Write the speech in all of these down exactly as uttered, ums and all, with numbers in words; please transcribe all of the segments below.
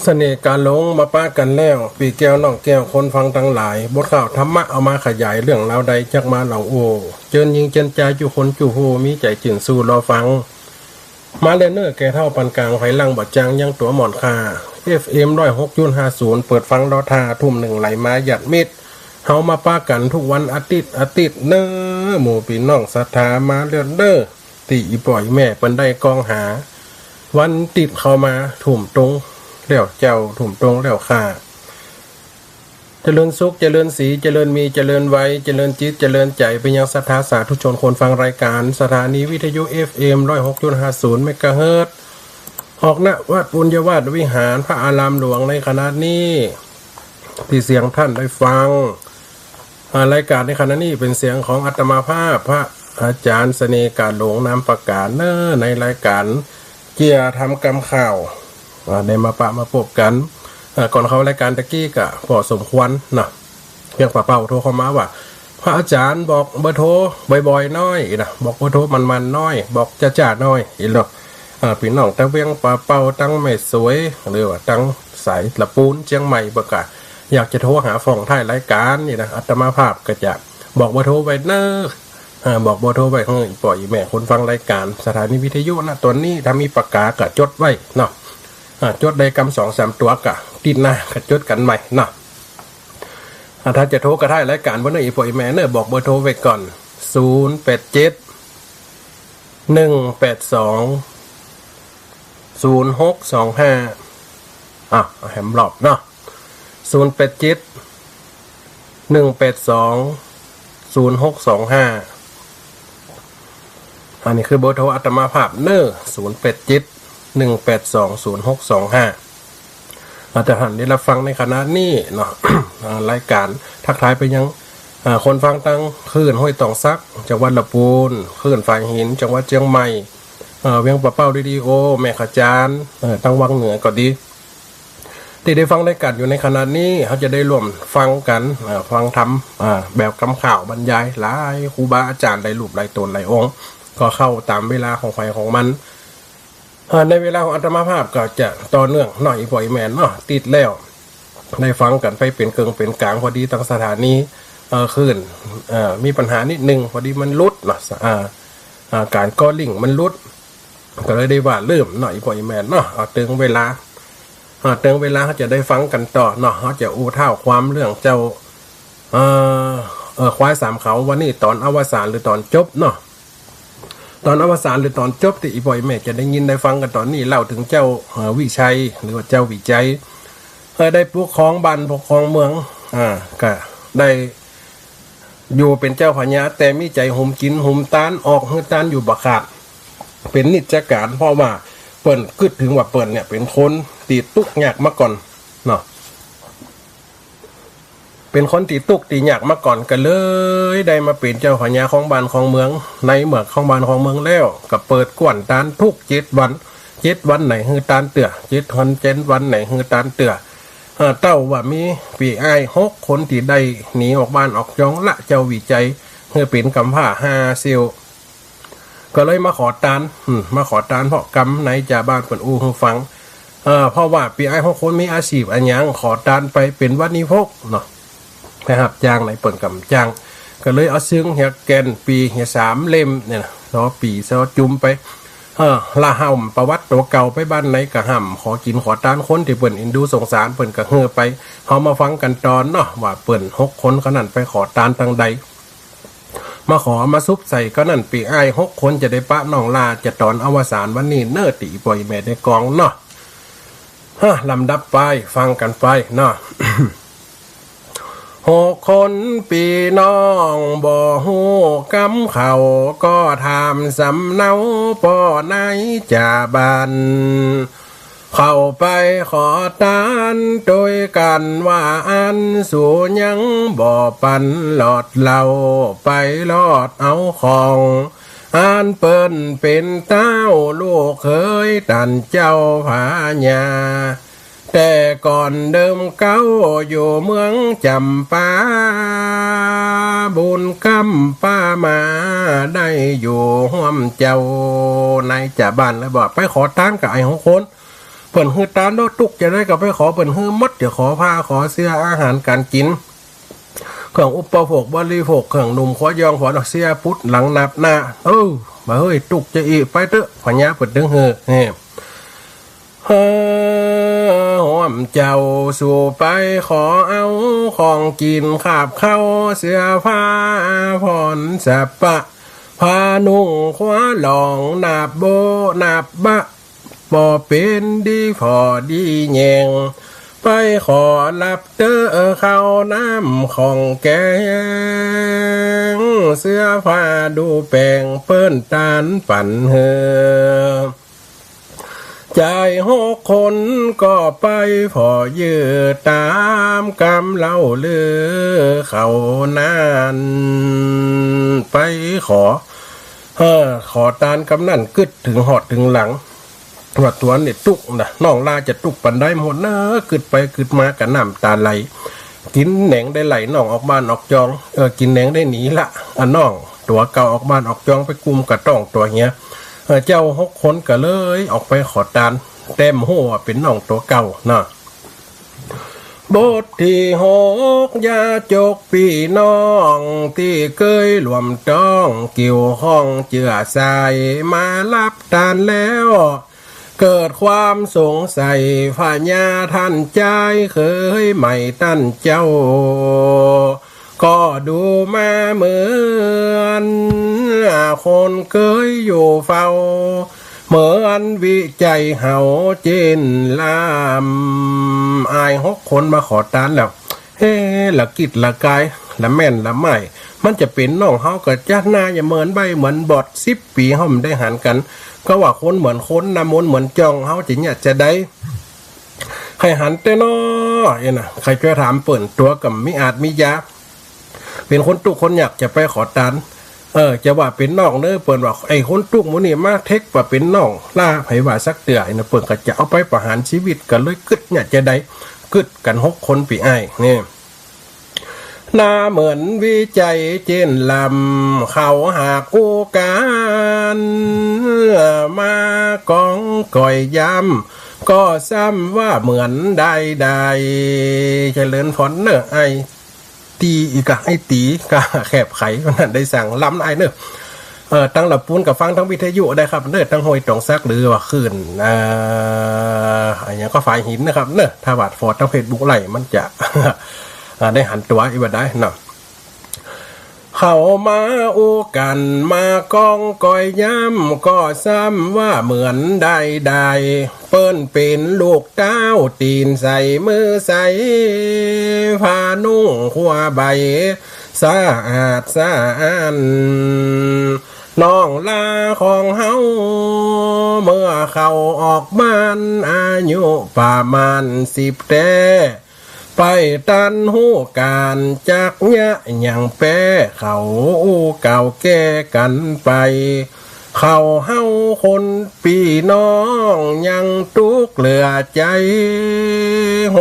เสน่ห์ก๋าหลงมาปะกั๋นแล้ว ปี้แก้วน้องแก้วคนฟังตังหลาย บทข่าวธรรมะเอามาขยายเรื่องราวใดจักมาเล่าโอ้ เจิญญิงเจิญจายจุคนจุฮู้ มีใจ๋จื้นสู้รอฟัง มาเล่นเน่อแก่เฒ่าปานก๋าง ไผหลังบ่จางยังตั๋วหม่อนค่า เอฟเอ็ม ร้อยหกจุดห้าศูนย์ เปิดฟังรอท่า ทุ่มนึ่งไหลมาญาติมิตร เฮามาปะกั๋นกู้วันอาทิตย์ อาทิตย์เน่อ หมู่ปี้น้องศรัทธามาเล่นเน่อ ตี้อี่ป้ออี่แม่เปิ้นได้กองหา วันอาทิตย์เข้ามาทุ่มตรงแล้วเจ้า ทุ่มตรงแล้วค่า เจริญสุข เจริญศรี เจริญมี เจริญวัย เจริญจิต เจริญใจ๋ ไปยังศรัทธาสาธุชนคนฟังรายก๋าน สถานีวิทยุ เอฟเอ็ม ร้อยหกจุดห้าศูนย์ เมกะเฮิรตซ์ ออก ณ วัดปุญญวาสวิหาร พระอารามหลวงในขณะนี้ ตี้เสียงต้านได้ฟัง อ่า รายก๋านในขณะนี้เป๋นเสียงของอาตมาภาพ พระอาจ๋ารย์เสน่ห์ก๋าหลง นามปากา เน่อ ในรายก๋านเจียธรรมกำข่าว อ่า ได้มาปะมาปบกั๋น อ่า ก่อนเข้ารายก๋านตะกี้ก็พอสมควรเนาะ เวียงป่าเป้าโทรเข้ามาว่า พระอาจ๋ารย์บอกเบอร์โทรบ่อยๆ น้อยนะ บอกเบอร์โทรมันๆ น้อย บอกจ้าๆ น้อย อีหลอ อ่า ปี้น้องตางเวียงป่าเป้า ตางแม่สวย หรือว่าตางสายตะปูนเจียงใหม่ เปิ้นก็อยากจะโทรหาพ่องท้ายรายก๋านนี่นะ อาตมาภาพก็จะบอกเบอร์โทรไว้เน่อ อ่า บอกเบอร์โทรไว้หื้ออี่ป้ออี่แม่คนฟังรายก๋าน สถานีวิทยุ ณ ต๋อนนี้ ถ้ามีปากก๋าก็จดไว้เนาะ อ่า จดได้กำสองสามตั๋ว ก็อาทิตย์หน้าก็จดกั๋นใหม่เนาะ อ่า ถ้าจะโทรก็ท้ายรายก๋านเปิ้นเน่อ อี่ป้ออี่แม่เน่อ บอกเบอร์โทรไว้ก่อน ศูนย์แปดเจ็ด หนึ่งแปดสอง ศูนย์หกสองห้า อ่ะ แหมรอบเนาะ ศูนย์แปดเจ็ด หนึ่งแปดสอง ศูนย์หกสองห้า อันนี้คือเบอร์โทรอาตมาภาพเน่อ ศูนย์แปดเจ็ด หนึ่งแปดสอง ศูนย์หกสองห้า อาจจะหันได้รับฟังในขณะนี้เนาะ อ่า รายก๋านทักทายไปยัง อ่า คนฟังตางคลื่นห้วยตองสัก จังหวัดละปูน คลื่นฝายหิน จังหวัดเจียงใหม่ เอ่อ เวียงป่าเป้าเรดิโอ แม่ขะจาน เอ่อ ตางวังเหนือก็ดี ตี้ได้ฟังรายก๋านอยู่ในขณะนี้ เฮาจะได้ร่วมฟังกั๋น อ่า ฟังธรรม อ่า แบบกำข่าวบรรยาย หลายครูบาอาจ๋ารย์ หลายรูปหลายต๋นหลายองค์ ก็เข้าต๋ามเวลาของใผของมัน อ่า ในเวลาของอาตมาภาพก็จะต่อเนื่องเนาะ อี่ป้ออี่แม่เนาะ ติดแล้ว ได้ฟังกั๋นไปเป๋นเกิ่งเป๋นก๋าง พอดีตางสถานี เอ่อ คลื่น เอ่อ มีปัญหานิดนึ่ง พอดีมันหลุดเนาะ อ่า อ่า ก๋านก่อลิงก์มันหลุด ก็เลยได้ว่าเริ่มเนาะ อี่ป้ออี่แม่เนาะ เอาเติงเวลา อ่า เติงเวลาเฮาจะได้ฟังกั๋นต่อเนาะ เฮาจะอู้เท้าความเรื่องเจ้า เอ่อ เอ่อ ควายสามเขา วันนี้ต๋อนอวสานหรือต๋อนจบเนาะ ต๋อนอวสานหรือต๋อนจบตี้อี่ป้ออี่แม่จะได้ยินได้ฟังกั๋นต๋อนนี้ เล่าเถิงเจ้า เอ่อ วิชัย หรือว่าเจ้าวิชัย เอ่อ ได้ปกครองบ้านปกครองเมือง อ่า ก็ได้อยู่เป๋นเจ้าพญา แต่มีใจ๋หุมกิ๋นหุมตาน ออกหื้อตานอยู่บ่ขาด เป๋นนิจก๋าน เพราะว่าเปิ้นกึ๊ดเถิงว่าเปิ้นเนี่ยเป๋นคนตี้ตุ๊กข์ยากมาก่อนเนาะ เป๋นคนตี้ตุ๊กข์ตี้ยากมาก่อน ก็เลยได้มาเป๋นเจ้าพญาของบ้านของเมือง ในเมื่อของบ้านของเมืองแล้ว ก็เปิดกว้านตานกู้เจ็ดวัน เจ็ดวันไหนหื้อตานเตื้อ เจ็ดวัน เจ็ดวันไหนหื้อตานเตื้อ เอ่อ เต้าว่ามีปี้อ้ายหกคนตี้ได้หนีออกบ้านออกจองละ เจ้าวิชัยหื้อเป๋นก๋ำพร้าห้าเสี้ยว ก็เลยมาขอตาน อืม มาขอตานเพราะกำในจ่าบ้านเปิ้นอู้หื้อฟัง เอ่อ เพราะว่าปี้อ้ายหกคนมีอาชีพอะหยัง ขอตานไปเป๋นวัตถุนิพกเนาะ ไปฮับจ้างไหนเปิ้นก็บ่จ้าง ก็เลยเอาเซิงเหียแก่น ปี้เหียสามเล่มเนี่ยนะ ซอปี้ซอจุ่มไป เออ ละห้ำประวัติตั๋วเก่าไปบ้านไหนก็ห้ำขอกิ๋นขอตานคนตี้เปิ้นเอ็นดูสงสาร เปิ้นก็หื้อไป เฮามาฟังกั๋นต่อเนาะ ว่าเปิ้นหกคนเฮานั้นไปขอตานตางใด มาขอมาสุบใส่ก็นั้น ปี้อ้ายหกคนจะได้ปะน้องลา จะต๋อนอวสานวันนี้เน่อ ตี้อี่ป้ออี่แม่ได้กองเนาะ ฮะ ลำดับไป ฟังกั๋นไปเนาะ หกคนปี้น้องบ่ฮู้กำเขา ก็ถามสำเนาป้อนายจ่าบ้าน เข้าไปขอตานตวยกั๋นว่า อันสูยังบ่ปันหลอดเหล้า ไปหลอดเอาของ อันเปิ้นเป๋นเต้าลูกเขยต้านเจ้าพญา แต่ก่อนเดิมเก๊าอยู่เมืองจ๋ำปา บุญกำปามาได้อยู่ฮ่วมเจ้า นายจ่าบ้านเลยบอก ไปขอตานกับไอ้หกคน เปิ้นหื้อตานเนาะ ตุ๊กจะใดก็ไปขอเปิ้นหื้อหมด จะขอผ้าขอเสื้อ อาหารก๋านกิ๋น เครื่องอุปโภคบริโภค เครื่องนุ่งขวยอง ผอญเสื้อ ปุดหลังนับหน้า เออ บ่าเฮ้ย ตุ๊กจะอี้ ไปเต๊อะ พญาเปิ้นตึงหื้อ นี่ เฮ้อ ฮ่วมเจ้าสู่ไปขอเอาของกิ๋น คาบข้าว เสื้อผ้า อาภรณ์ สะปะ ผ้านุ่ง ขวยอง นับโบะ นับบะ บ่เป๋นดีผ่อดีแยง ไปขอฮับเต๊อะข้าวน้ำของแกง เสื้อผ้าดูแปง เปิ้นตานปั๋นหื้อ จายหกคนก็ไปผ่อยื้อ ต๋ามกำเล่าลือเขานั้น ไปขอ เออ ขอตานกำนั้น กึ๊ดเถิงฮอดเถิงหลัง ว่าตั๋วนี่ตุ๊กนะ น้องลาจะตุ๊กปันใดหมดเน่อ กึ๊ดไปกึ๊ดมาก็น้ำต๋าไหล กิ๋นแหนงได้ไล่น้องออกบ้านออกจอง เออ กิ๋นแหนงได้หนีละ อะน้องตั๋วเก่าออกบ้านออกจอง ไปกุมกะต้องตั๋วเหีย เออ เจ้าหกคนก็เลยออกไปขอตาน แต่บ่ฮู้ว่าเป๋นน้องตั๋วเก่านะ บทตี้หก อย่าจกปี้น้องตี้เกยร่วมต้อง เกี่ยวข้องเจื้อสาย มาฮับตานแล้ว เกิดความสงสัย พญาต้านจายเขยใหม่ต้านเจ้า ก็ดูมาเหมือนคนเกยอยู่เฝ้า เหมือนวิจัยเฮาเจ้นลำ อ้ายหกคนมาขอตานแล้ว เอ๊ะ ละกึ๊ดละกาย ละแม่นละไม้ มันจะเป๋นน้องเฮาก็จะหน้าจะเหมือนใบ้เหมือนบอด สิบปี๋เฮาบ่ได้หันกั๋น ก็ว่าคนเหมือนคน น้ำมนต์เหมือนจ้อง เฮาจะเยียะจะใด ใค่หันเต๊อะน้อ เอ๊ะนะ ใค่จ้วยถามเปิ้น ตั๋วก็บ่มีอาจมียา เป๋นคนตุ๊กคนยากจะไปขอตาน เออ จะว่าเป๋นน้องเน่อ เปิ้นว่าไอ้คนตุ๊กหมู่นี่มาเต๊กว่าเป๋นน้องลา ใผว่าสักเตื้อ ไอ้นะ เปิ้นก็จะเอาไปประหารชีวิต ก็เลยกึ๊ดเยียะจะใด กึ๊ดกั๋นหกคนปี้อ้ายนี่ หน้าเหมือนวิจัยเจ้นลำ เขาหากอู้กั๋น มากองก่อยย้ำ ก็ซ้ำว่าเหมือนได้ได้ เจริญพรเน่อ ไอ้ ตี๋อีกอะ ไอ้ตี๋กาแคบไข วันนั้นได้สั่งลำอ้ายเน่อ เอ่อ ตังละปูนก็ฟังตังวิทยุได้ครับเน่อ ตังห้วยตองสัก หรือว่าคลื่น เอ่อ อะหยังก็ฝายหินนะครับเน่อ ถ้าว่าผ่อตังเฟซบุ๊กไลฟ์มันจะ เอ่อ ได้หันตั๋วอี้บ่าดายเนาะ เขามาอู้กั๋น มากองก่อยย้ำ ก็ซ้ำว่าเหมือนได้ได้ เปิ้นเป๋นลูกเต้า ตี๋นใสมือใส ผ้านุ่งควยใบ้ สะอาดสะอ้าน น้องลาของเฮา เมื่อเขาออกบ้าน อายุประมาณสิบแต๊ ไปตันฮู้ก๋านจักเยียะหยังแป๊ เขาอู้กล่าวแก้กั๋นไป เขาเฮาคนปี้น้องยังตุ๊กเหลือใจ๋ ห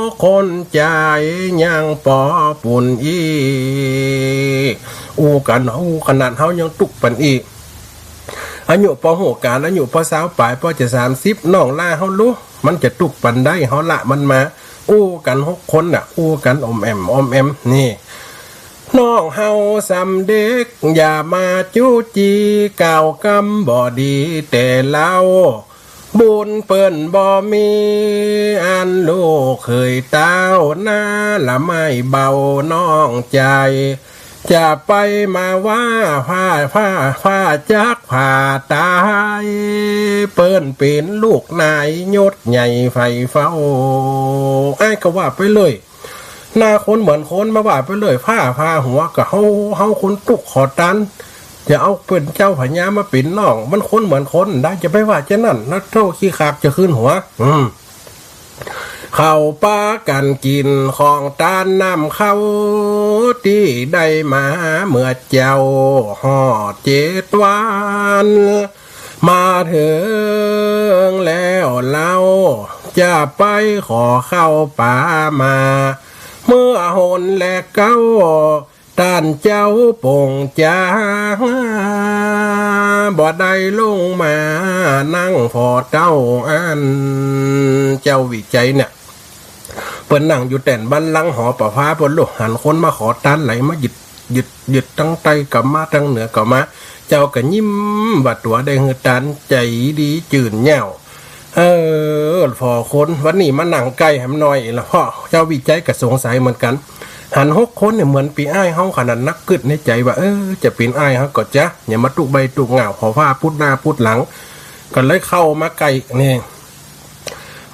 กคนจายยังปอปุ้นอี้ อู้กั๋น อู้ขนาดเฮายังตุ๊กปันอี้ อายุปอฮู้ก๋าน อายุปอซาวป๋าย ปอจะสามสิบ น้องลาเฮาลู มันจะตุ๊กปันใด เฮาละมันมา อู้กั๋นหกคนน่ะ อู้กั๋นอ่อมแอ่มอ่อมแอ่ม นี่ น้องเฮาส่ำเด็ก อย่ามาจู้จี้ กล่าวกำบ่ดีแต่เล่า บุญเปิ้นบ่มี อันลูกเขยเต้า หน้าละไม่เบาน้องจาย จะไปมาว่าผ้า ผ้า ผ้าจักผ้าต๋าย เปิ้นเป๋นลูกนายยศใหญ่ใฝ่เฝ้า อ้ายก็ว่าไปเลย หน้าคนเหมือนคนมาว่าไปเลย ผ้า ผ้าหัวก็เฮา เฮาคนตุ๊กขอตาน จะเอาเปิ้นเจ้าพญามาเป๋นน้อง มันคนเหมือนคนได้ จะไปว่าจะนั้นนะ โธ่ ขี้ขากจะคืนหัว อืม เขาปากั๋นกิ๋นของตานน้ำข้าว ตี้ได้มาเมื่อเจ๊า ฮอดเจ็ดวัน มาเถิงแล้วเล่า จะไปขอข้าวป๋ามา เมื่อหนแลเก๊า ต้านเจ้าป๋งจา บ่ได้ลงมานั่งผ่อเต้าอั้น เจ้าวิชัยเนี่ย เปิ้นนั่งอยู่แต้นบัลลังก์หอประภาปู๊นลูก หันคนมาขอตานไหลมาหยิบ หยิบ หยิบตังใต้ก็มา ตังเหนือก็มา เจ้าก็ยิ้มว่าตั๋วได้หื้อตาน ใจ๋ดีจื้นเย้า เออ ผ่อคน วันนี้มานั่งใก้แหมหน่อยละ เพราะเจ้าวิชัยก็สงสัยเหมือนกั๋น หันหกคนเนี่ยเหมือนปี้อ้ายเฮาขนาดนัก กึ๊ดในใจ๋ว่า เออ จะเป๋นอ้ายเฮาก่อจ๊ะ อย่ามาตุ๊ใบ้ตุ๊เหง้า ผ่อผ้าปุ๊ดหน้าปุ๊ดหลัง ก็เลยเข้ามาใก้นี่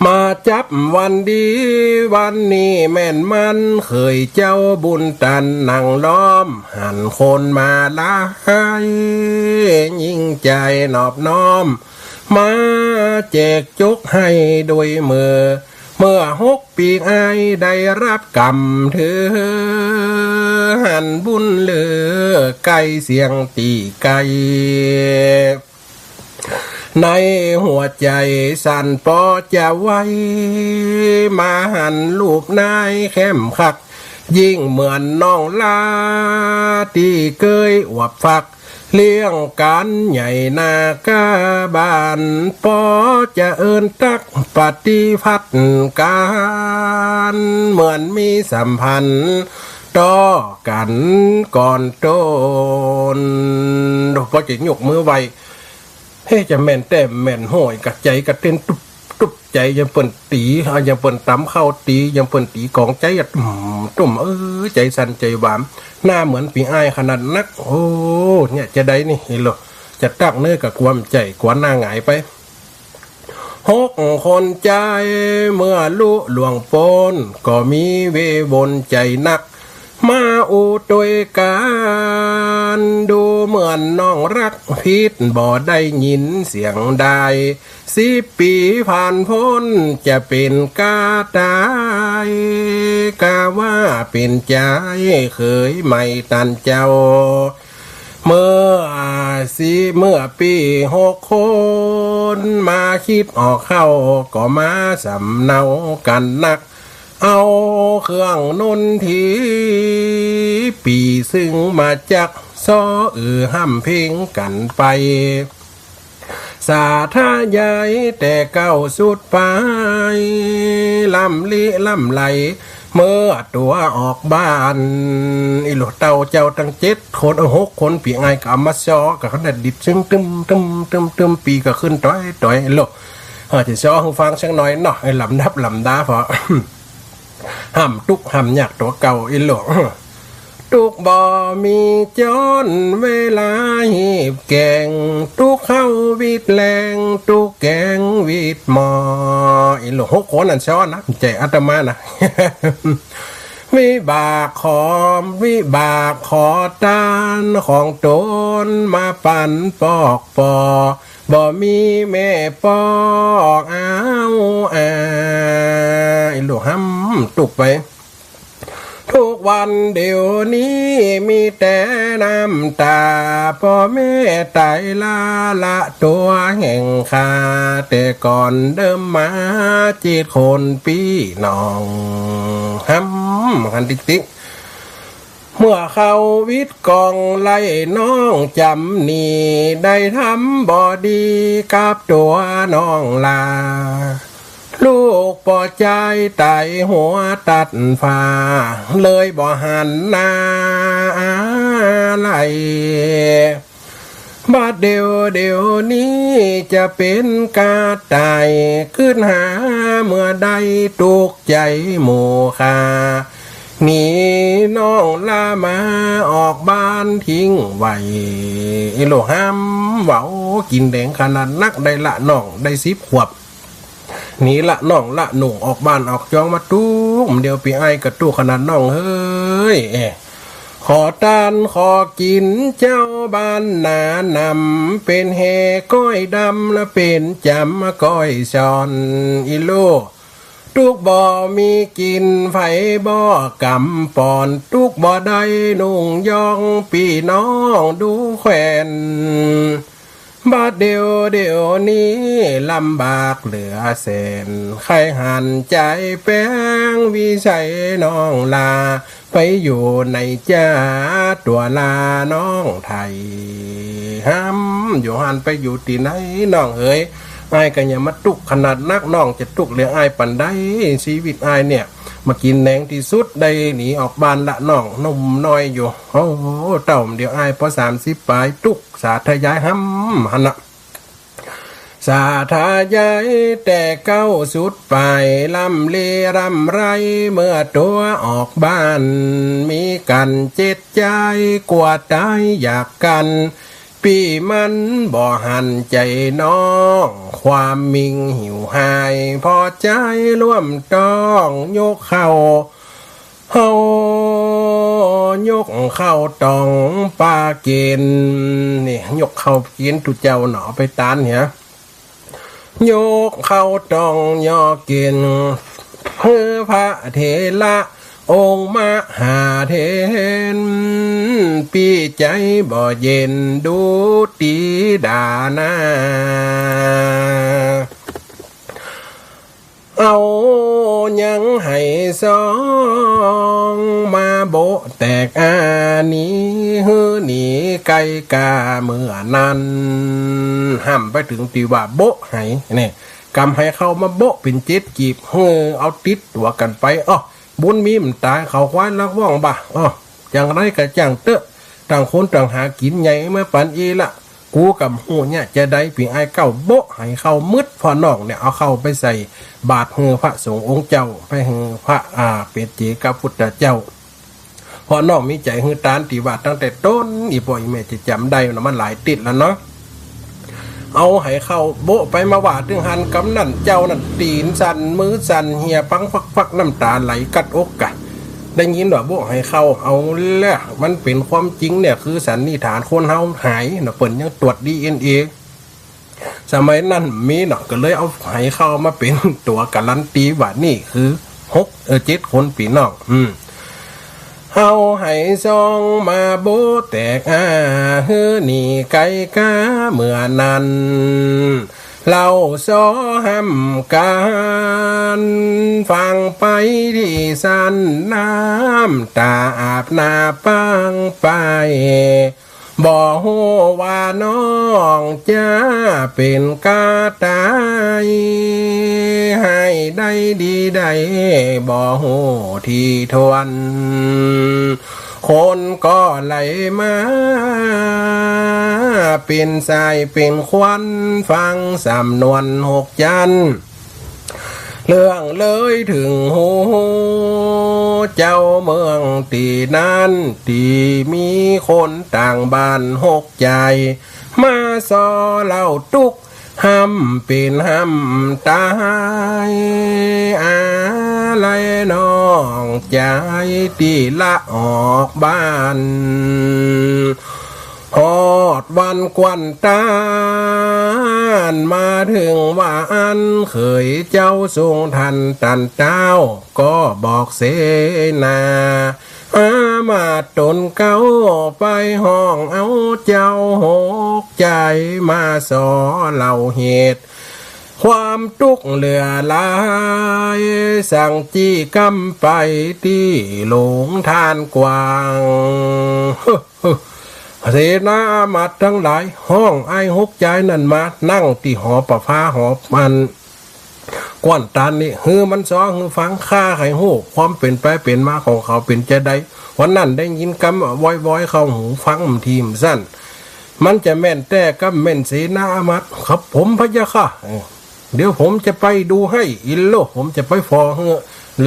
มาจับวันดีวันนี้แม่นมัน เขยเจ้าบุญตันนั่งล้อม หันคนมาหลาย ยิ่งใจ๋นอบน้อม มาแจกจกหื้อโดยเมื่อ เมื่อหกปี๋อ้ายได้ฮับกำถือ หันบุญเหลือใก้เสี้ยงตี้ไก๋ ในหัวใจ๋สั่นปอจะไหว มาหันรูปนายแคมคัก ยิ่งเหมือนน้องหล้าตี้เกยอวบฟัก เลี้ยงก๋านใหญ่นากาบาน ปอจะเอิ้นตั๊กปฏิพัติก๋าน เหมือนมีสัมพันธ์ต่อกั๋นก่อนต้น ปอจะยกมือไหว้ เฮ้ จะแม่นแต๊แม่นห้อย กะใจ๋กะเต้นตุ๊บตุ๊บ ใจ๋อย่างเปิ้นตี๋ อ่า อย่างเปิ้นต๋ำเข้าตี๋ อย่างเปิ้นตี๋กอง ใจ๋อะตุ้มตุ้ม เออ ใจ๋สั่นใจ๋หวาม หน้าเหมือนปี้อ้ายขนาดนัก โอ้ เนี่ยจะได้นี่ เห็นโล จะตั๊กเน่อก็กลัวมันใจ๋ กลัวหน้าหงายไป หกคนใจ๋เมื่อลุล่วงป๊น ก็มีเววนใจ๋นัก มาอู้ตวยกั๋น ดูเหมือนน้องฮัก ผิดบ่ได้ยินเสียงใด สิบปี๋ผ่านป๊น จะเป๋นกาต๋าย กาว่าเป๋นใจ๋เขยใหม่ตันเจ้า เมื่อสิ เมื่อปี๋หกคน มาคิดออกเข้า ก็มาสำเนากั๋นนัก เอาเครื่องนนที ปี๋ซึ่งมาจัก ซ้ออือฮ่ำเพลงกั๋นไป สาธยายแต่เก๊าสุดปาย ล้ำลิล้ำไหล เมื่อตั๋วออกบ้าน อีหลูเต้าเจ้าตังเจ็ดคน เออ หกคน ปี้อ้ายก็เอามาซ้อ ก็ขนาดดิดซึ่งตึมตึมตึมตึม ปี๋ก็ขึ้นต๋อยต๋อย อีหลู เออ จะซ้อหื้อฟังสักหน่อยเนาะ ไอ้ลำดับลำดา เพราะ ฮ่ำตุ๊กข์ฮ่ำยากตั๋วเก่า อีหลู ตุ๊กข์บ่มีจ๊อน เวลาหีบแก๋ง ตุ๊กข์เข้าวิดแหลง ตุ๊กข์แก๋งวิดหม้อ อีหลู หกคนนั้นซ้อนะ บ่ใจ้อาตมานะ วิบากขอ วิบากขอตานของต๋น มาปั๋นปอกปอ บ่มีแม่ปอกเอาอา อีหลูฮ่ำตุ๊กข์ไป ทุกวันเดี๋ยวนี้มีแต่น้ำต๋า ป้อแม่ต๋ายล้าละตั๋วแห่งข้า แต่ก่อนเดิมมาเจ็ดคนปี้น้อง ฮ่ำ หันติ๊กติ๊ก เมื่อเข้าวิดกองไล่น้องจ๋ำนี่ ได้ทำบ่ดีกับตั๋วน้องลา ลูกป้อจายต๋ายหัวตัดฟ้า เลยบ่หันหน้าไหล บัดเดี๋ยว เดี๋ยวนี้จะเป๋นกาต๋าย กึ๊ดหาเมื่อได้ตุ๊กข์ใจ๋หมู่ข้า หนีน้องลามาออกบ้านทิ้งไว้ อีหลูฮ่ำเว้า กิ๋นแดงขนาดนัก ได้ละน้องได้สิบขวบ หนีละน้องละนุ่งออกบ้านออกจองมาตุ๊กข์ เดี๋ยวปี้อ้ายก็ตุ๊กข์ขนาดน้องเฮ้ย เอ้ ขอตานขอกิ๋นเจ้าบ้านหนานำ เป๋นแฮก้อยดำและเป๋นจ๋ำก้อยซ้อน อีหลู ตุ๊กข์บ่มีกิ๋น ใผบ่กำป๋อน ตุ๊กข์บ่ได้นุ่งย่อง ปี้น้องดูแควน บัดเดี่ยว เดี่ยวนี้ลำบากเหลือแสน ใค่หันใจ๋แป๋งวิชัยน้องลา ไปอยู่ไหนจ๊ะตั๋วลาน้องไถ่ หำ อยู่หั้นไปอยู่ตี้ไหนน้องเอ๋ย อ้ายก็อย่ามาตุ๊กข์ขนาดนัก น้องจะตุ๊กข์เหลืออ้ายปานใด ชีวิตอ้ายเนี่ย มากิ๋นแหนงตี้สุด ได้หนีออกบ้านละน้อง หนุ่มน้อยอยู่ โอ้ เต้าเดียวอ้ายปอสามสิบป๋าย ตุ๊กข์สาธยายหำหั้นนะ สาธยายแต่เก๊าสุดป๋าย ร่ำเร่ร่ำไรเมื่อตั๋วออกบ้าน มีกั๋นเจ็ดใจ๋ กั๋วต๋ายอยากกั๋น ปี้มันบ่หันใจ๋น้อง ความมิ่งหิวห้าย ผ่อใจ๋ร่วมต้อง ยกข้าว เฮา ยกข้าวตองปาเก๋ณฑ์ นี่ ยกข้าวเก๋ณฑ์ตุ๊เจ้าเนาะ เอาไปตานเหีย ยกข้าวตองยอเก๋ณฑ์ หื้อพระเถระองค์มหาเถร ปี้ใจ๋บ่เย็นดูตี้ดานา เอายังไหซองมาโบะแตกอา หนีหื้อหนีไกลก้าเมื่อนั้น หำไปเถิงตี้ว่าโบะไห เนี่ย กำไหข้าวมาโบะเป๋นเจ็ดกีบ หื้อเอาติดตั๋วกั๋นไป อ้อ บุญมี๋มันต๋าย เขาควายลักว่องบ่า อ้อ อย่างไรก็จ้างเต๊อะ ต่างคนต่างหากิ๋นใหญ่มาปานอี้ละ กูก็บ่ฮู้เนี่ยจะใด ปี้อ้ายเก๊าโบะไหข้าวมืด พ่อน้องเนี่ยเอาข้าวไปใส่บาตรหื้อพระสงฆ์องค์เจ้า ไปหื้อพระ อ่า เป๋นเจกับพุทธเจ้า พ่อน้องมีใจ๋หื้อตานตี้ว่าตั้งแต่ต้น อี่ป้ออี่แม่จะจ๋ำได้เนาะ มันหลายติ๊ดแล้วเนาะ เอาไหข้าวโบะไปมาว่าเถิงหั้น กำนั้นเจ้านั้นตี๋นสั่น มือสั่น เหียปังฟักๆ น้ำต๋าไหลกัดอกกะ ได้ยินว่าโบะไหข้าว เอาละ มันเป๋นความจริงเนี่ย คือสันนิษฐานคนเฮาหายเนาะ เปิ้นยังตรวจดีเอ็นเอ สมัยนั้นมีเนาะ ก็เลยเอาไหข้าวมาเป๋นตั๋วการันตีว่านี่คือหก เออ เจ็ดคนปี้น้อง อืม เอาไหซองมาโบะแตกอา หื้อหนีไกลก้าเมื่อนั้น เล่าซ้อหำกั๋น ฟังไปตี้สัน น้ำต๋าอาบหน้าปางไป บ่ฮู้ว่าน้องจะเป๋นก้าต๋าย ไหได้ดีใด บ่ฮู้ตี้ถ้วน คนก็ไหลมา เป๋นสายเป๋นควัน ฟังสำนวนหกจั๊น เรื่องเลยเถิงหูเจ้าเมืองตี้นั้น ตี้มีคนต่างบ้านหกใจ๋ มาซ้อเล่าตุ๊กข์ หำเป๋นหำต๋าย อาลัยน้องจายตี้ละออกบ้าน ฮอดวันกวันต๋าน มาเถิงว่าอั้น เขยเจ้าทรงทันตันเต้า ก็บอกเสนา อามาตย์ต๋นเก๊า ไปฮ้องเอาเจ้าหกใจ๋ มาซ้อเล่าเหตุ ความตุ๊กข์เหลือหลาย สั่งจี้ก้ำไปตี้โหลงต้านกว้าง เสนาอามาตย์ตังหลาย ฮ้องอ้ายหกใจ๋นั้นมา นั่งตี้หอประภา หออันกว้านต๋านนี้ หื้อมันซ้อหื้อฟัง ข้าใค่ฮู้ความเป๋นไปเป๋นมาของเขาเป๋นจาใด วันนั้นได้ยินก้ำวอยๆ เข้าหูฟังบ่ดีบ่ซั้น มันจะแม่นแต๊ก้ำแม่นเสนาอามาตย์ ครับผมพะยะค่ะ เออ เดี๋ยวผมจะไปดูให้ อิโล ผมจะไปฝ่อหื้อ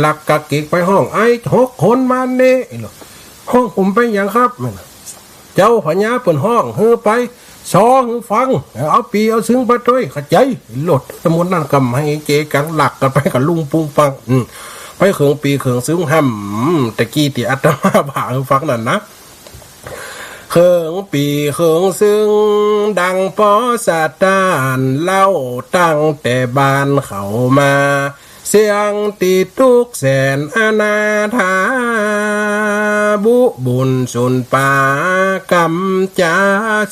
ลักกักเกกไปฮ้อง ไอ้หกคนมาเน่ อิโล ฮ้องผมไปหยังครับ เจ้าพญาเปิ้นฮ้องหื้อไป ซ้อหื้อฟัง เอาปี่เอาซึ่งไปตวย เข้าใจ๋ อิโล สมุนนั้นก้ำไหเกกั๋งลักกั๋นไปกะลุงปุงปัง อืม ไปเขิงปี่เขิงซึ่งหำ ตะกี้ตี้อาตมาผ่าหื้อฟังนั้นนะ เขิงปี่เขิงซึ่ง ดังปอสะต้าน เล่าตั้งแต่บานเขามา เสี้ยงตี้ตุ๊กข์แสนอนาถา บุบุญสุนปา กำจ๋า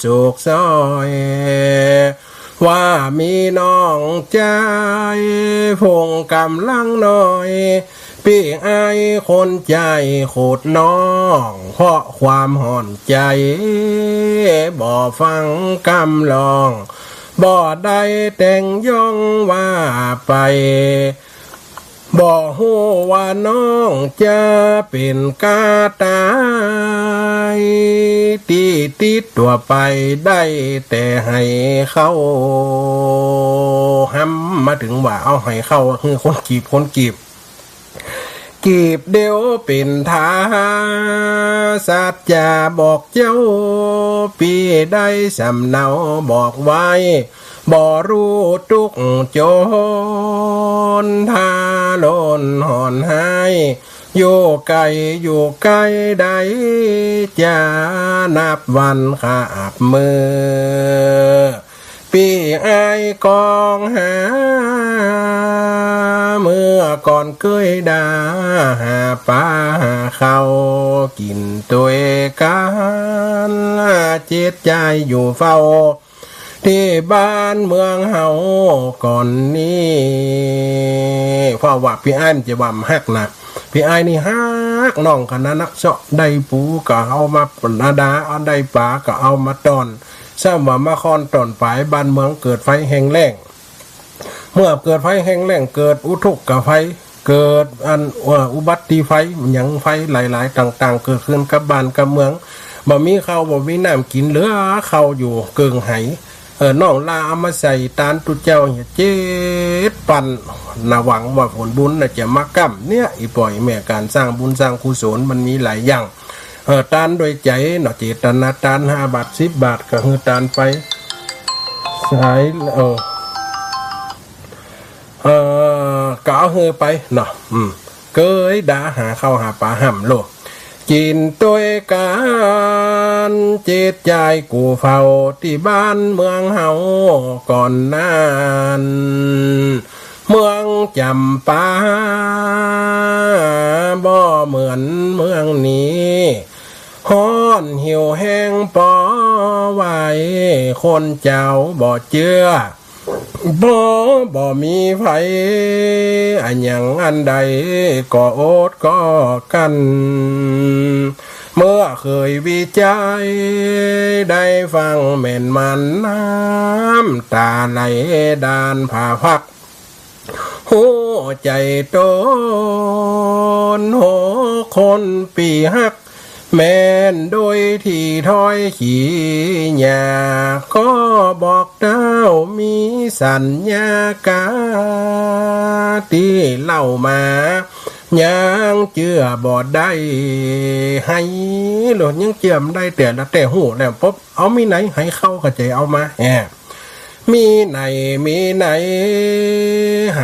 สุขซ้อย ว่ามีน้องจาย ฝูงก๋ำลังน้อย ปี้อ้ายคนใจ๋ขุดน้อง เพราะความฮ้อนใจ๋ บ่ฟังกำลอง บ่ได้แต่งย้องว่าไป บ่ฮู้ว่าน้องจะเป๋นก้าต๋าย ตี้ติดตั๋วไป ได้แต่ไหข้าวหำ มาเถิงว่าเอาไหข้าวหื้อคนกีบ คนกีบ กีบเดียวเป๋นทา สัจจะบอกเจ้า ปี้ได้สำเนาบอกไว้ บ่ฮู้ตุ๊กข์จน ถ้าร้อนฮ้อนไห้ อยู่ไก๋อยู่ใก้ได้ จะนับวันคาบมื้อ ปี้อ้ายกองหา เมื่อก่อนเกยดา หาป๋าหาข้าวกิ๋นตวยกั๋น จิตใจ๋อยู่เฝ้า ตี้บ้านเมืองเฮาก่อนนี้ เพราะว่าปี้อ้ายมันจะว่าบ่ฮักนะ ปี้อ้ายนี่ฮักน้องขนาดนัก เซาะได้ปูก็เอามาประดับ ได้ป๋าก็เอามาต้อน ซ้ำว่ามาค้อนต้อนป๋าย บ้านเมืองเกิดไฟแห้งแล้ง เมื่อเกิดไฟแห้งแล้ง เกิดอุทกภัย เกิดอัน เอ่อ อุบัติภัย หยังภัยหลายๆ ต่างๆ เกิดขึ้นกับบ้านกับเมือง บ่มีข้าวบ่มีน้ำกิ๋น เหลือข้าวอยู่เกิ่งไห เออ น้องลาเอามาใส่ตานตุ๊เจ้าเนี่ย เจ็ดปัน นะหวังว่าผลบุญน่ะจะมาก้ำ เนี่ย อี่ป้ออี่แม่ ก๋านสร้างบุญสร้างกุศลมันมีหลายอย่าง เออ ตานด้วยใจ๋เนาะ เจตนาตาน ห้าบาท สิบบาท ก็หื้อตานไป สาย เออ เออ ก็เอาหื้อไปเนาะ อืม เกยดาหาข้าวหาป๋าหำโล กิ๋นตวยกั๋น จิตใจ๋กู่เฝ้า ตี้บ้านเมืองเฮาก่อนนั้น เมืองจ๋ำปา บ่เหมือนเมืองนี้ ฮ้อนหิวแห้งปอไหว คนเจ้าบ่เจื้อ บ่ บ่มีไฟ อะหยังอันใดก็อดก็กลั้น เมื่อเกยวิจัย ได้ฟังแม่นมัน น้ำต๋าไหลดานผาพัก ฮู้ใจ๋ต๋น หัวคนปี้ฮัก แม่นโดยตี้ถ้อยขี้หยา ก็บอกเต้ามีสัญญากา ตี้เล่ามา ยังเจื้อบ่ได้ ไหโลด ยังเจื้อบ่ได้ แต่ละแต่ฮู้แล้วปุ๊บ เอามีไหน ไหเข้าก็ใจ๋เอามา แอะ มีไหน มีไหน ไห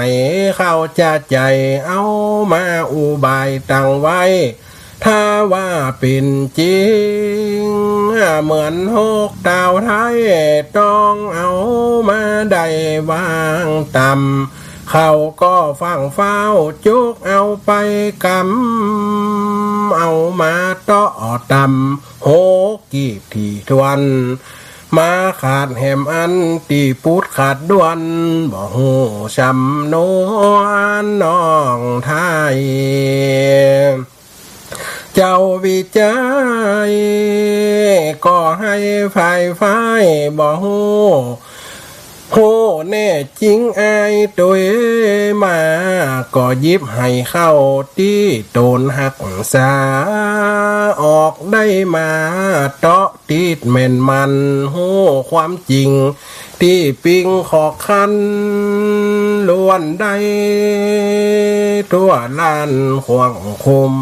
เข้าจะใจ๋เอามา อุบายตั้งไว้ ถ้าว่าเป๋นจริง เหมือนหกเต้าไทย ต้องเอามาได้วางต่ำ เขาก็ฟั่งฟ้าวจุกเอาไปกำ เอามาเตาะต่ำ หกกีบถี่ถ้วน มาขาดแหมอันตี้ปูดขาดด้วน บ่ฮู้จำนวนน้องไทย เจ้าวิจัย ก็ไหฝ่ายฝ่ายบ่ฮู้ ฮู้แน่จริงอ้ายตวยมา ก็หยิบไหเข้าตี้ต๋นฮักษา ออกได้มาเตาะ ติดแม่นมัน ฮู้ความจริง ตี้ปิ๊งขอกคัน ล้วนได้ทั่วล้านขวางคุม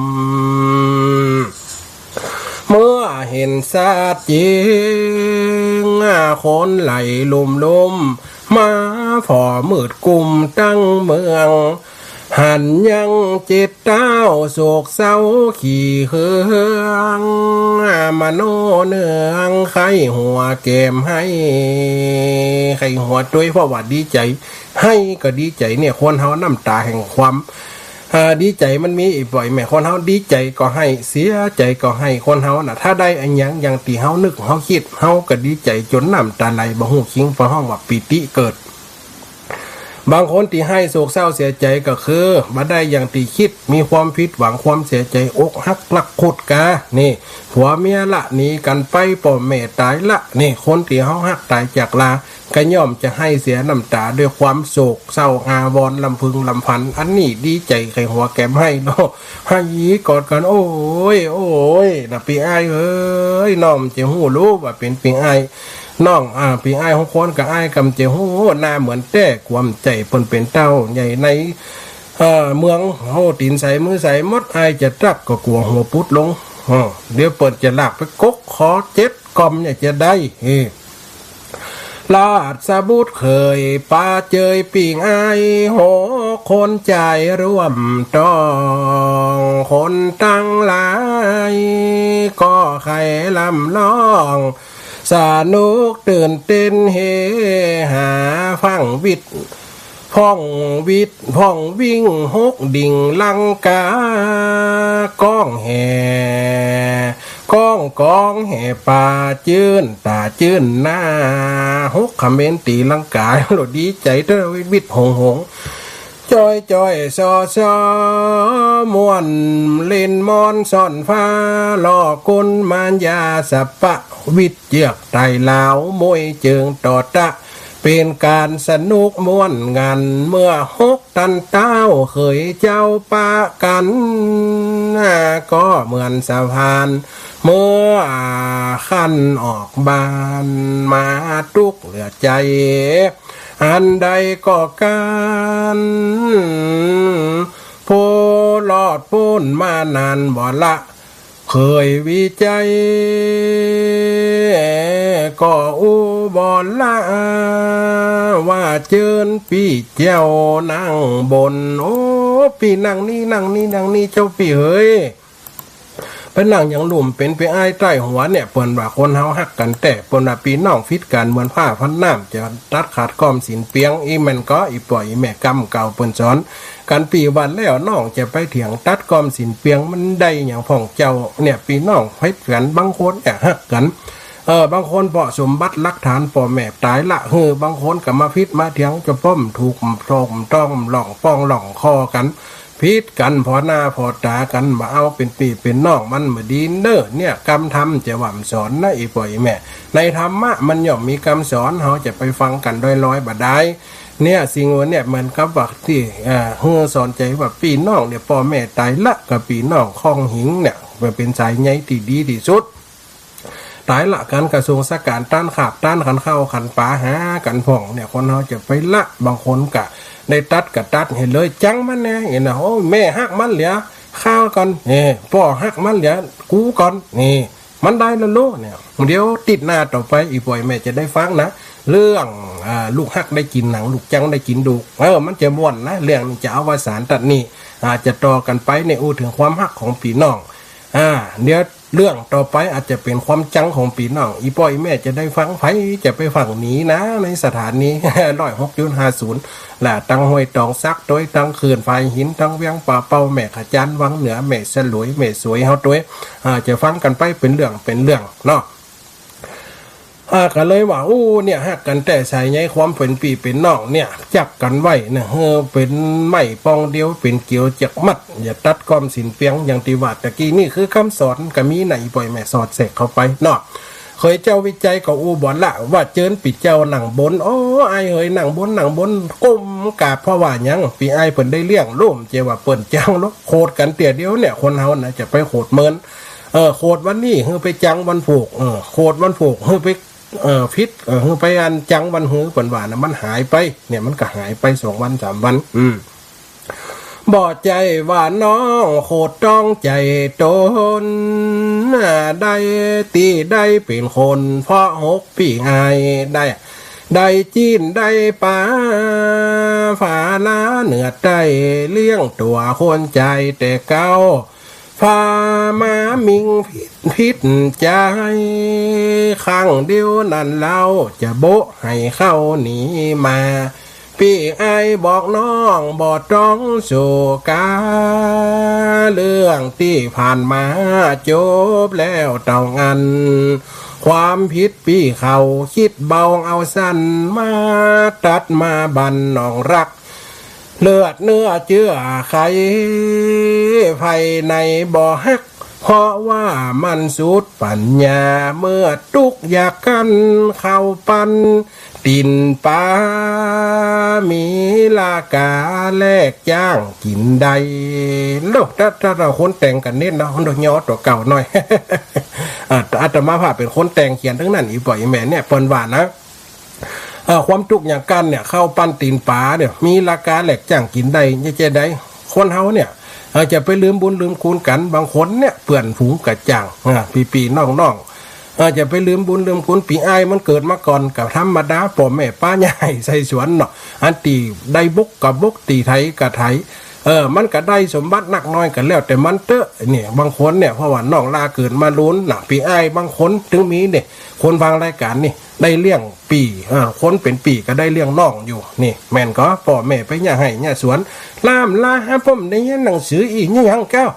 เมื่อเห็นสัจจริง คนไหลลุ่มลุ่ม มาฝ่อมืดกุมตั้งเมือง หันยังเจ็ดเต้าโศกเศร้าขี้เคือง มโนเนืองใค่หัวแก้มไห้ ใค่หัวตวย เพราะว่าดีใจ๋ ไห้ก็ดีใจ๋เนี่ย คนเฮาน้ำต๋าแห่งความ อ่า ดีใจ๋มันมี อีป่อยแม่ คนเฮาดีใจ๋ก็ไห้ เสียใจ๋ก็ไห้ คนเฮาน่ะ ถ้าได้อะหยังอย่างตี้เฮานึกเฮากึ๊ด เฮาก็ดีใจ๋จ๋นน้ำต๋าไหลบ่ฮู้คิง เปิ้นฮ้องว่าปีติเกิด บางคนตี้ไห้โศกเศร้าเสียใจ๋ก็คือ บ่ได้อย่างตี้กึ๊ด มีความผิดหวัง ความเสียใจ๋ อกหักรักคุดกา นี่ ผัวเมียละหนีกั๋นไป ป้อแม่ต๋ายละ นี่ คนตี้เฮาฮักต๋ายจากลา ก็ย่อมจะไห้เสียน้ำต๋าด้วยความโศกเศร้าอาวรณ์รำพึงรำพัน อันนี้ดีใจ๋ใค่หัวแก้มไห้เนาะ ไห้กอดกั๋น โอ๊ย โอ๊ย น่ะปี้อ้ายเอ๋ย น้องจะฮู้หรือว่าเป๋นปี้อ้าย น้อง อ่า ปี้อ้ายของคนก็อ้ายกำจะฮู้ หน้าเหมือนแต๊ ความใจ๋เปิ้นเป๋นเต้าใหญ่ใน เอ่อ เมือง โอ้ ตี๋นใสมือใสหมด อ้ายจะตั๊กก็กั๋วหัวปุดลง เออ เดี๋ยวเปิ้นจะลากไปกกคอเจ็ดก่อมเนี่ยจะได้ เออ ราชบุตรเขยปาเจยปี้อ้ายหกคน จายร่วมต้อง คนตังหลายก็ใค่ร่ำร้อง สนุกตื่นเต้นเฮฮา ฟั่งวิทย์ พ่องวิทย์ พ่องวิ่ง ฮกดิ่งลังกา ก้องแห่ ก้องกองแห่ปา จื้นต๋าจื้นหน้า ฮกเขมรตี๋ลังกา โลดีใจ๋เต้อ วิทย์หงหง จ้อยจ้อยซอซอ ม่วนเล่นมอนซ่อนฟ้า ล่อกุนมารยาสัปปะ วิทย์เจือกไต่หลาว มวยเจิงต่อตะ เป๋นก๋านสนุกม่วนงัน เมื่อฮกตันเต้าเขยเจ้าปะกั๋น ก็เหมือนสะพาน เมื่อคันออกบ้าน มาตุ๊กเหลือใจ๋ อันใดก็กั๋น ผู้รอดป๊นมานานบ่ละ เขยวิชัย ก็อู้บ่ละ ว่าเจิญปี้เจ้านั่งบน โอ้ ปี้นั่งนี่ นั่งนี่ นั่งนี่ เจ้าปี้เหย ไปนั่งหยังลุ่มเป๋นปี้อ้ายใต้หัวเนี่ย เปิ้นว่าคนเฮาฮักกั๋นแต๊ เปิ้นว่าปี้น้องผิดกั๋นเหมือนฟ้าพันน้ำ จะตัดขาดก้อมศีลเปียง อี้แม่นก่อ อีป่อยอีแม่กำเก่าเปิ้นสอน กั๋นปี้วันแล้วน้องจะไปเถียงตัดก้อมศีลเปียง มันได้หยังพ่องเจ้า เนี่ยปี้น้องผิดกั๋น บางคนเนี่ยฮักกั๋น เออ บางคนเพราะสมบัติหลักฐานป้อแม่ต๋ายละหื้อ บางคนก็มาผิดมาเถียงจะป้อมถูก ถูกต้องล่องป้องล่องคอกั๋น ผิดกั๋นผ่อหน้าผ่อต๋ากั๋น บ่เอาเป๋นปี้เป๋นน้อง มันบ่ดีเน่อ เนี่ยกำธรรมจะหว่ำสอนนะ อีป่อยอีแม่ ในธรรมะมันย่อมมีกำสอน เฮาจะไปฟังกั๋นลอยๆ บ่ได้ เนี่ยสิ่งเหล่าเนี่ยเหมือนกับว่าตี้ เอ่อ หื้อสอนใจ๋ว่าปี้น้องเนี่ย ป้อแม่ต๋ายละก็ปี้น้องคองหิงเนี่ย มันเป๋นสายใยตี้ดีตี้สุด ต๋ายละกั๋นก็ส่งสก๋านต้านขาบต้านขันข้าวขันป๋าหากั๋นพ่องเนี่ย คนเฮาจะไปละ บางคนก็ได้ตัดก็ตัดหื้อเลย จังมันแน่ เห็นนะ โอ้ แม่ฮักมันเหลือข้าก่อน นี่ ป้อฮักมันเหลือกูก่อน นี่ มันได้ละโลเนี่ย เดี๋ยวติดหน้าต่อไป อีป่อยแม่จะได้ฟังนะ เรื่อง อ่า ลูกฮักได้กิ๋นหนัง ลูกจังได้กิ๋นดูก เออ มันจะม่วนนะ เรื่องนี้จะอวสานตัดนี้ อ่า จะต่อกั๋นไปในอู้เถิงความฮักของปี้น้อง อ่า เดี๋ยวเรื่องต่อไปอาจจะเป๋นความจังของปี้น้อง อีป่อยแม่จะได้ฟัง ใผจะไปฟั่งหนีนะ ในสถานี ร้อยหกจุดห้าศูนย์ และตังห้วยตองสักตวย ตังเขื่อนฝายหิน ตังเวียงป่าเป้า แม่ขะจาน วังเหนือ แม่สลวย แม่สวยเฮาตวย อ่า จะฟังกั๋นไปเป๋นเรื่องเป๋นเรื่องเนาะ อ่า ก็เลยว่า อู้ เนี่ย ฮักกั๋นแต๊สายใยความเป๋นปี้เป๋นน้องเนี่ย จับกั๋นไว้นะ หื้อเป๋นไม้ปองเดียว เป๋นเกลียวเจือกมัด อย่าตัดก้อมศีลเปียง อย่างตี้ว่าตะกี้ นี่คือกำสอน ก็มีในอีป่อยแม่สอดแสกเข้าไปเนาะ เขยเจ้าวิชัยก็อู้บ่ละ ว่าเจิญปี้เจ้านั่งบน โอ้ อ้ายเหย นั่งบน นั่งบน ก้มกราบ เพราะว่าหยัง ปี้อ้ายเปิ้นได้เลี้ยงลุ่ม เจ้าว่าเปิ้นจังลก โขดกั๋นเตื้อเดียวเนี่ย คนเฮานะ จะไปโขดเมิน เออ โขดวันนี้ หื้อไปจังวันพูก เออ โขดวันพูก หื้อไป เออ ผิด เออ หื้อไปอันจังวันหื้อ เปิ้นว่านะ มันหายไป เนี่ย มันก็หายไปสองวันสามวัน อืม บ่ใจ้ว่าน้องโขดต้องใจ้ต๋น ได้ตี้ได้เป๋นคน เพราะหกปี้อ้ายได้ ได้จี๋นได้ป๋า ฝาลาเหนือใต้ เลี้ยงตั๋วคนใจ๋แต่เก๊า ฝามามิงผิดผิดใจ๋ ครั้งเดียวนั้นเล่า จะโบ๊ะหื้อเขาหนีมา ปี้อ้ายบอกน้องบ่ต้องโศกา เรื่องตี้ผ่านมาจบแล้วเต้าอั้น ความผิดปี้เขา กึ๊ดเบาเอาสั้น มาตั๊ดมาบั้นน้องฮัก เลือดเนื้อเจื้อใค ใผในบ่ฮัก เพราะว่ามันสุดปั๋ญญา เมื่อตุ๊กข์ยากกั้น เข้าปันตี๋นป๋า มีราคาแลกจ้างกิ๋นได้ โอ้ ถ้า ถ้า ถ้าคนแต่งกั๋นเน้นนะ คนย่อตั๋วเก่าหน่อย อ่า อาตมาภาพเป๋นคนแต่งเขียนตึงนั้น อี่ป้ออี่แม่เนี่ย เปิ้นว่านะ เอ่อ ความตุ๊กข์ยากกั้นเนี่ย เข้าปันตี๋นป๋าเนี่ย มีราคาแลกจ้างกิ๋นได้ จะ จะใด คนเฮาเนี่ย เอ่อ จะไปลืมบุญลืมคุณกั๋น บางคนเนี่ย เปื้อนฝูงกะจ่าง อ่า ปี้ๆ น้องๆ เอ่อ จะไปลืมบุญลืมคุณ ปี้อ้ายมันเกิดมาก่อน กะธรรมดา ป้อแม่ปะย้ายใส่สวนเนาะ อันตี้ได้บกกะบก ตี้ไถกะไถ เออ มันกะได้สมบัตินักน้อยกะแล้วแต่มันเต๊อะ เนี่ย บางคนเนี่ย เพราะว่าน้องลาเกิดมาลูนน่ะ ปี้อ้ายบางคนตึงมีเนี่ย คนฟังรายก๋านนี่ ได้เลี้ยงปี้ อ่า คนเป๋นปี้กะได้เลี้ยงน้องอยู่ นี่ แม่นก่อ ป้อแม่ไปเยียะไฮ่เยียะสวน ล่ามลาหาป้อมได้เฮียนหนังสืออี้ เยียะหยังแก้ว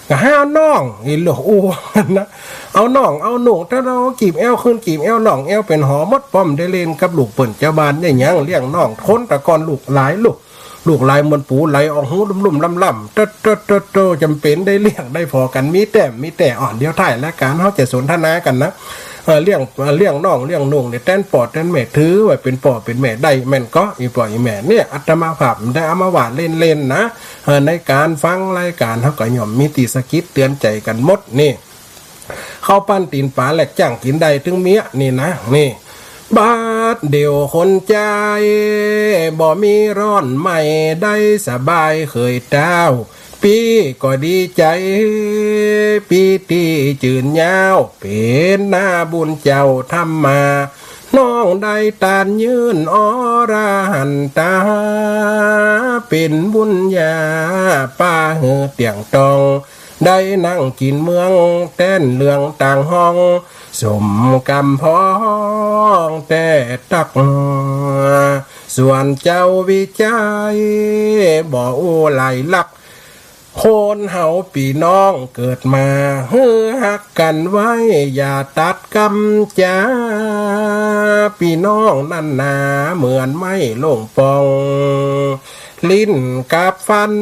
กะหาน้อง อี้โล อู้ นะ เอาน้อง เอานุ่ง แต่เฮากีบแอ้วขึ้นกีบแอ้ว น้องแอ้วเป๋นหอหมด ป้อมได้เล่นกับลูกเปิ้นจาวบ้าน เยียะหยังเลี้ยงน้อง คนแต่ก่อนลูกหลายลูก ลูกหลายเหมือนปูไหลออกฮูลุ่มๆ ล่ำๆ เต๊อะๆๆๆ จ๋ำเป๋นได้เลี้ยงได้ผอกั๋น มีแต๊ มีแต๊ อ่อน เดี๋ยวท้ายรายก๋านเฮาจะสนทนากั๋นนะ เอ่อ เลี้ยง เอ่อ เลี้ยงน้องเลี้ยงนุ่งเนี่ย แตนป้อแตนแม่ถือว่าเป๋นป้อเป๋นแม่ได้แม่นก่อ อี่ป้ออี่แม่เนี่ย อาตมาภาพได้เอามาว่าเล่นๆ นะ เอ่อ ในก๋านฟังรายก๋านเฮากะย่อมมีตี้สะกิดเตื๋อนใจ๋กั๋นหมดนี่ เข้าปันตี๋นป๋าแลกจ้างกิ๋นได้ตึงเมียนี่นะ นี่ บาดเดี่ยวคนใจ๋ บ่มีร้อนไหม้ ได้สบายเขยเต้า ปี้ก็ดีใจ๋ ปี้ตี้จืนยาว เป๋นหน้าบุญเจ้าธรรมา น้องได้ตานยื่นอรหันตา เป๋นบุญญาปาหื้อเตี้ยงตอง ได้นั่งกิ๋นเมืองแตนเหลืองต่างห้อง สมกำพองแต่ตัก ส่วนเจ้าวิชัย บ่อู้หลายลัก คนเฮาปี้น้องเกิดมา หื้อฮักกั๋นไว้ อย่าตัดกำจา ปี้น้องนั้นนา เหมือนไม้โล่งป่อง ลิ้นกับฟัน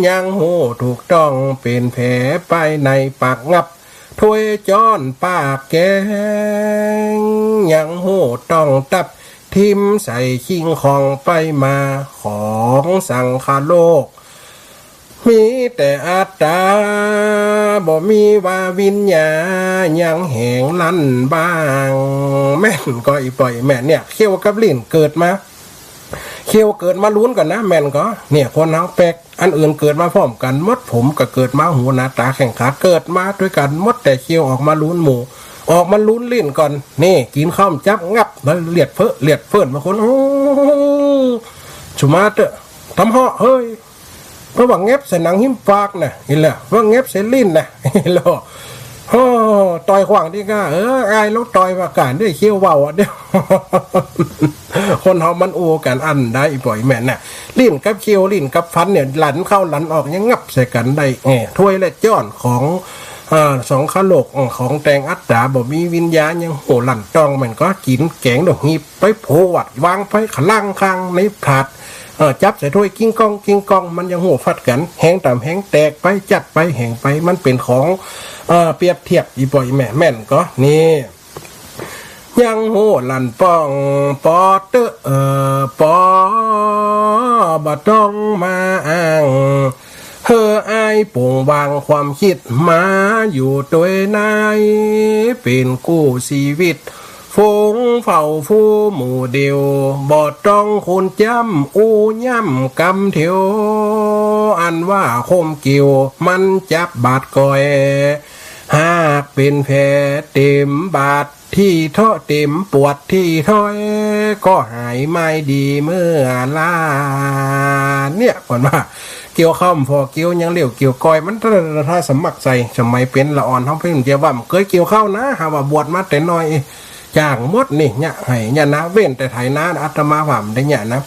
ยังฮู้ถูกต้อง เป๋นแผลไปในปากงับ ถ้วยจ๊อนปากแกง ยังฮู้ต้องตับ ถิ่มใส่คิงของไปมา ของสังคโลก มีแต่อัตตา บ่มีว่าวิญญาณ ยังแหงนั้นบ้าง แม่นก่อ อี่ป้ออี่แม่เนี่ย เขี้ยวกับลิ้นเกิดมา เขี้ยวเกิดมาลูนก่อนนะ แม่นก่อ เนี่ย คนเฮาแปลก อันอื่นเกิดมาพร้อมกั๋นหมด ผมก็เกิดมา หูหน้าต๋าแข้งขาเกิดมาตวยกั๋นหมด แต่เขี้ยวออกมาลูนหมู่ ออกมาลูนลิ้นก่อน นี่ กิ๋นข้าวจั๊บงับ แล้วเลียดเฟ้อเลียดเฟิ้น บางคน โอ้ สุมาเต๊อะ ทำเหาะ เฮ้ย เพราะว่าแง็บใส่หนังฮิ้มปากน่ะ เห็นแล้ว ว่าแง็บใส่ลิ้นน่ะ เห็นแล้ว โอ้ ต่อยขว้างดีก้า เออ อายลาวต่อยว่าก๋านได้เขี้ยวเว้าอ่ะ เดี๋ยว คนเฮามันอู้กั๋นอั้นได้ อี่ป้ออี่แม่น่ะ ลิ้นกับเขี้ยว ลิ้นกับฟันเนี่ย หลั่นเข้าหลั่นออก ยังงับใส่กั๋นได้ แง่ ถ้วยและจ๊อนของ อ่า สังคโลก ของแต่งอัตตา บ่มีวิญญาณ ยังฮู้ลั่นต้อง แม่นก่อ กิ๋นแก๋งดอกหีบ ไปโผวัด วางไปข้างล่างข้างในผาด เอ่อ จับใส่ถ้วย กิ้งก้อง กิ้งก้อง มันยังฮู้ฟัดกั๋น แหงต่ำแหงแตกไป จัดไป แหงไป มันเป๋นของ เอ่อ เปรียบเทียบ อี่ป้ออี่แม่ แม่นก่อ นี่ ยังฮู้ลั่นป้อง ปอเต๊อะ เอ่อ ปอ บ่ต้องมาอ้าง หื้ออ้ายปลงวางความกึ๊ด มาอยู่ตวยใน เป๋นกู้ชีวิต ฝูงเฝ้าฟูหมู่เดียว บ่ต้องคูณจ้ำ อู้ย่ำกำเถียว อันว่าคมเกี่ยว มันจับบาดก่อย หากเป๋นแผลเต๋มบาด ตี้เทาะ เต็มปวดตี้ถ้อย ก็หายไม่ดีเมื่อลา เนี่ย เปิ้นว่า เกี่ยวข้าวบ่เกี่ยวหยัง เลี้ยวเกี่ยวก้อย มันถ้าสมัครใส่ สมัยเป๋นละอ่อน เฮาเป๋นเจ้าว่าบ่เกยเกี่ยวข้าวนะ หาว่าบวชมาแต่น้อย จ้างหมดนี่ เยียะไฮ่เยียะนา เว้นแต่ไถนา อาตมาว่าบ่ได้เยียะนะ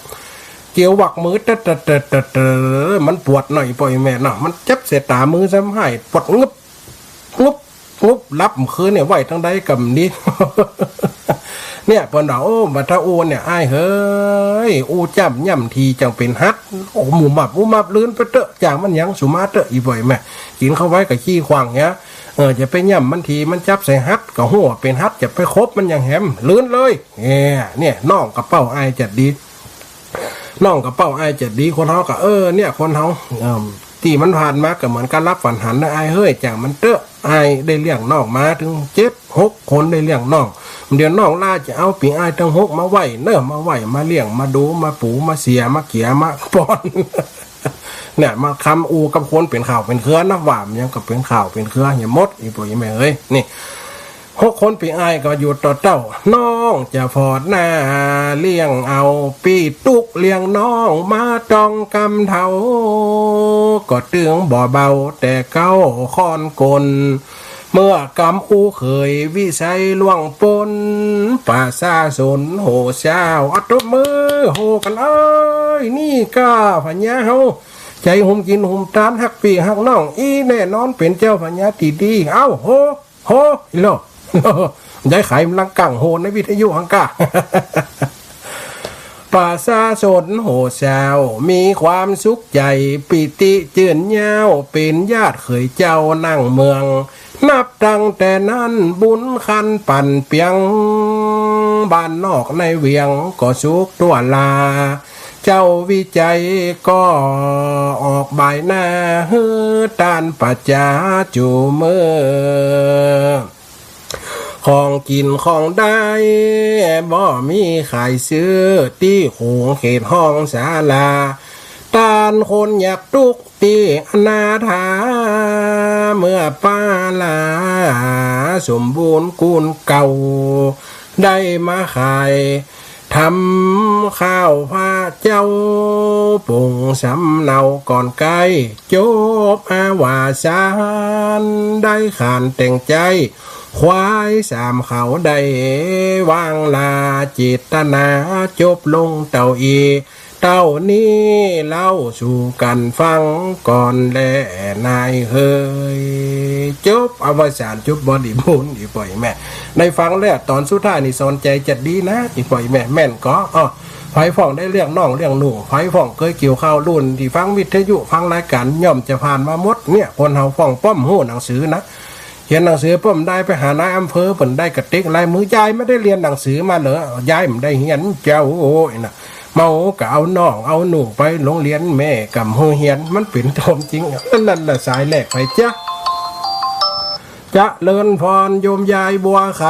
เกี่ยวหวักมือ เตอะเตอะเตอะเตอะเตอะ มันปวดหน่อย ป้อแม่เนาะ มันเจ็บเสยต๋ามือซ้ำ ไห้ปวดงึบ งุบ งุบ หลับคืนเนี่ย ไหว้ตังใดก็บ่ดี เนี่ย เปิ้นว่า โอ้ บ่าถ้าอู้เนี่ย อ้ายเฮย อู้จ้ำย่ำทีจั่งเป๋นหัด โอ้ หมู่มับ อู้มับ ลื่นไปเต๊อะ จ้างมันหยัง สูมาเต๊อะ อี่ป้อแม่ กิ๋นเข้าไว้ก็ขี้ขว้างเหีย เออ จะไปย่ำมันที มันจับใส่หัด ก็ฮู้ว่าเป๋นหัด จะไปขบมันหยังแหม ลื่นเลย เนี่ย เนี่ย น้องกะเป้าอ้ายจัดดี น้องกะเป้าอ้ายจัดดี คนเฮาก็ เออ เนี่ย คนเฮา เอิ่ม ตี้มันผ่านมาก็เหมือนกับลับฝันหันนะ อ้ายเฮย จ้างมันเต๊อะ อ้ายได้เลี้ยงน้องมาเถิงเจ็ดหกคน ได้เลี้ยงน้อง เดี๋ยวน้องลาจะเอาปี้อ้ายตังหกมาไหว้เนาะ มาไหว้ มาเลี้ยง มาดู มาปู มาเสีย มาเกีย มาป้อน เนี่ย มาคำอู้กับคนเป๋นข่าวเป๋นเครือนะ ว่ามันหยังก็เป๋นข่าวเป๋นเครือเหียหมด อี่ป้อแม่เฮย นี่ หกคนปี้อ้ายก็อยู่ต่อเต้า น้องจะฟอดหน้าเลี้ยงเอา ปี้ตุ๊กเลี้ยงน้องมาต้องกำเฒ่า ก็ตึงบ่เบาแต่เก๊าค่อนกล เมื่อกำอู้เขยวิสัยล่วงป๊น ประชาชนโห่เซ้า อะ ตบมือโห่กั๋นเอ้ย นี่ก้าพญาเฮา ใจ๋หุมกิ๋นหุมตาน ฮักปี้ฮักน้อง อี้แน่นอนเป๋นเจ้าพญาตี้ดี เอ้า โห่ โห่ อีโหล่ ยายไขมันลังก้างโห่ในวิทยุหั้นก้า ประชาชนโห่เซ้า มีความสุขใจ๋ ปีติจื้นเย้า เป๋นญาติเขยเจ้านั่งเมือง นับตั้งแต่นั้นบุญคันปั่นเปียง บ้านนอกในเวียงก็สุขทั่วลา เจ้าวิจัยก็ออกบ่ายหน้า หื้อต้านประจาจูเมื่อ ของกิ๋นของได้บ่มีขายซื้อ ตี้ขงเขตห้องศาลา ต้านคนยากตุ๊กตี้อนาถา เมื่อปาลาสมบูรณ์กูนเก่า ได้มาขาย ทำข้าวพระเจ้า ปงสำเนาก่อนใก้ จบอวสาน ได้ขานแต่งใจ๊ ควายสามเขาได้วางลา เจตนาจบลงเต้าอี้ เต้านี้เล่าสู่กั๋นฟังก่อนแลนายเฮย จบอวสาน จบบ่ดีบุญ อี่ป้อแม่ ได้ฟังแล้ว ต๋อนสุดท้ายนี่สอนใจ๋จัดดีนะ อี่ป้อแม่ แม่นก่อ อ้อ ใผพ่องได้เลี้ยงน้องเลี้ยงหนู ใผพ่องเกยเกี่ยวข้าว รุ่นตี้ฟังวิทยุฟังรายก๋าน ย่อมจะผ่านมาหมด เนี่ย คนเฮาพ่องป้อมฮู้หนังสือนะ เขียนหนังสือป้อมได้ ไปหานายอำเภอเปิ้นได้กระติกลายมือ ยายบ่ได้เฮียนหนังสือมาเหรอ ยายบ่ได้เฮียนเจ้า โอ้ยนะ เมาก็เอาน้องเอาหนูไปโฮงเฮียน แม่ก็บ่หื้อเฮียน มันเป๋นความจริง อันนั้นน่ะ สายแรกไปจ๊ะ เจริญพรโยมยายบัวไข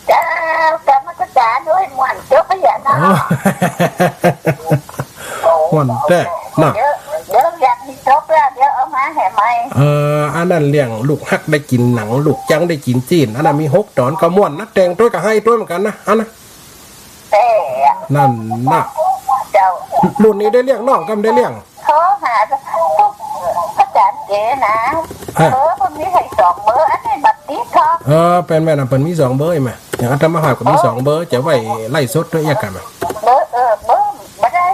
เจ้า กรรมการด้วย ม่วนจบไปอย่างนั้น โอ้ ม่วนแต๊นะ เดี๋ยว เดี๋ยวอยากมีจบแล้ว เดี๋ยวเอามาแหมใหม่ เออ อันนั้นเรื่องลูกฮักได้กิ๋นหนัง ลูกจังได้กิ๋นจีน อันนั้นมีหกต๋อนก็ม่วนนะ แต่งตวยก็ไห้ตวยเหมือนกั๋นนะ อันนั้น แต่ นั่นน่ะ เจ้า รุ่นนี้ได้เลี้ยงน้องก็บ่ได้เลี้ยง โทรหาพระอาจ๋ารย์เก๋นะ ฮะ เบอร์เปิ้นมีให้สองเบอร์ อันนี้บ่ติดเถาะ เออ เปิ้นแม่นน่ะ เปิ้นมีสองเบอร์แหม อย่างอาตมาภาพก็มีสองเบอร์ จะไว้ไลฟ์สดตวยเอี้ยกั๋นแหม เบอร์ เออ เบอร์บ่ได้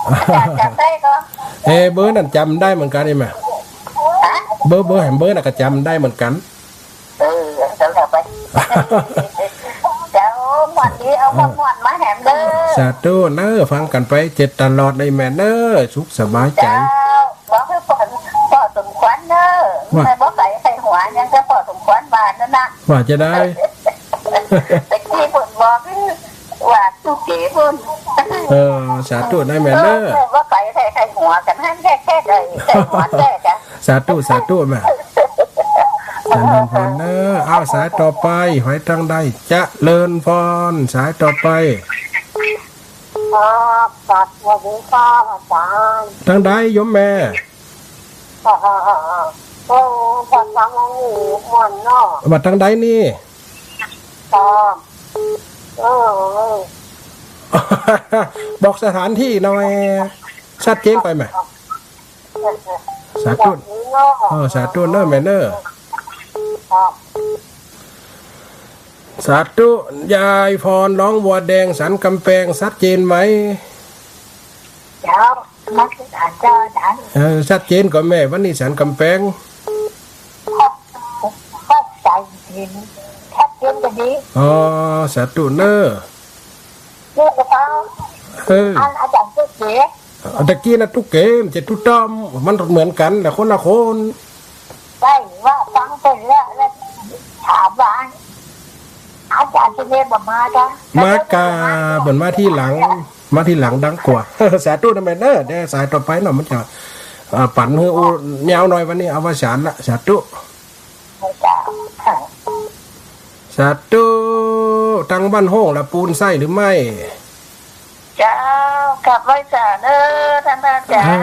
อาจ๋ารย์จ๋ำได้ก่อ เออ เบอร์นั้นจ๋ำได้เหมือนกั๋นแหม ฮะ เบอร์ เบอร์แหม เบอร์นั้นก็จ๋ำได้เหมือนกั๋น เออ เดี๋ยวเราไป เจ้า ม่วนดี เอาความม่วนมาแหมเด้อ สาธุเน้อ ฟังกั๋นไปเจ็ดตลอดเลยแม่เน้อ สุขสบายใจ๋ เจ้า บอกหื้อป้อ ป้อสมควรเน้อ ว่า แม่บ่ไปใส่หัว ยังจะป้อสมควรบ้านนั่นน่ะ ว่าจะได้ แต่กี้เปิ้นบอกว่าตุ๊เก๋ปุ้น เออ สาธุนะแม่เน้อ เออ บ่ไปใส่ ใส่หัวกั๋นหั้น แค่ แค่ใส่ ใส่หัวแค่จ้ะ สาธุ สาธุแม่ เจริญพรเน้อ เอาสายต่อไป ไผตังใด เจริญพร สายต่อไป ครับ สวัสดีครับอาจ๋ารย์ ตังใดโยมแม่ เออ เออ เออ เออ พอฟังแล้วนี่ม่วนเนาะ ว่าตังใดนี่ ต่อ เออ บอกสถานตี้หน่อย ชัดเจนไปไหม สาธุ เออ สาธุเน้อแม่เน้อ ครับ สาธุ ยายพร ร้องวัวแดงสันกำแพง ชัดเจนไหม เจ้า นักศึกษาเจ้าอาจารย์ เออ ชัดเจนก่อแม่ วันนี้สันกำแพง ครับ ครับ ชัดเจน ชัดเจนก็ดี อ๋อ สาธุเน้อ นี่ก็ต้อง เออ อันอาจารย์ตุ๊กเก๋ ตะกี้นะตุ๊กเก๋ มันจะตุ๊ต้อม มันเหมือนกั๋นแหละ คนละคน ใจ้ ว่าฟังไปแล้ว แล้วถามว่า อาจารย์จะเรียกบ่มาจ้ะ มากา เปิ้นมาทีหลัง มาทีหลังดังกว่า สาธุนะแม่เน้อ เดี๋ยวสายต่อไปเนาะ มันจะ เอ่อ ปั๋นหื้ออู้ยาวหน่อย วันนี้เอาว่าสานละ สาธุ เจ้า สาธุ ตังบ้านโฮ่งละปูนใจ้หรือไม่ เจ้า กราบไหว้สาเน้อ ต้านพระอาจ๋ารย์ เอ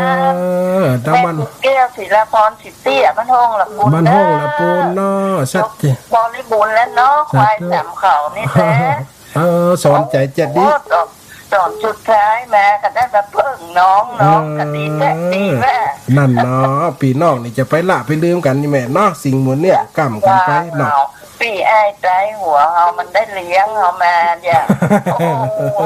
อ ตังบ้าน แม่กุดแก้ว ศิลาพร สิทธิ์เตี้ย บ้านโฮ่งละปูน บ้านโฮ่งละปูนเนาะ เน้อ ชัดเจน บริบูรณ์แล้วเนาะ สาธุ ควายสามเขานี่แท้ เออ สอนใจ๋จะดี โอ้ สอน สอนสุดท้ายมาก็ได้มาเพิ่งน้องเนาะ เออ ก็ดีแท้ดีแม่ นั่นเนาะ ปี้น้องนี่จะไปละไปลืมกั๋นนี่แม่เนาะ สิ่งหมู่เนี่ย กำกั๋นไปเนาะ เจ้า ปี้อ้ายใจ๊หัวเฮามันได้เลี้ยงเฮามาเนี่ย โอ้โห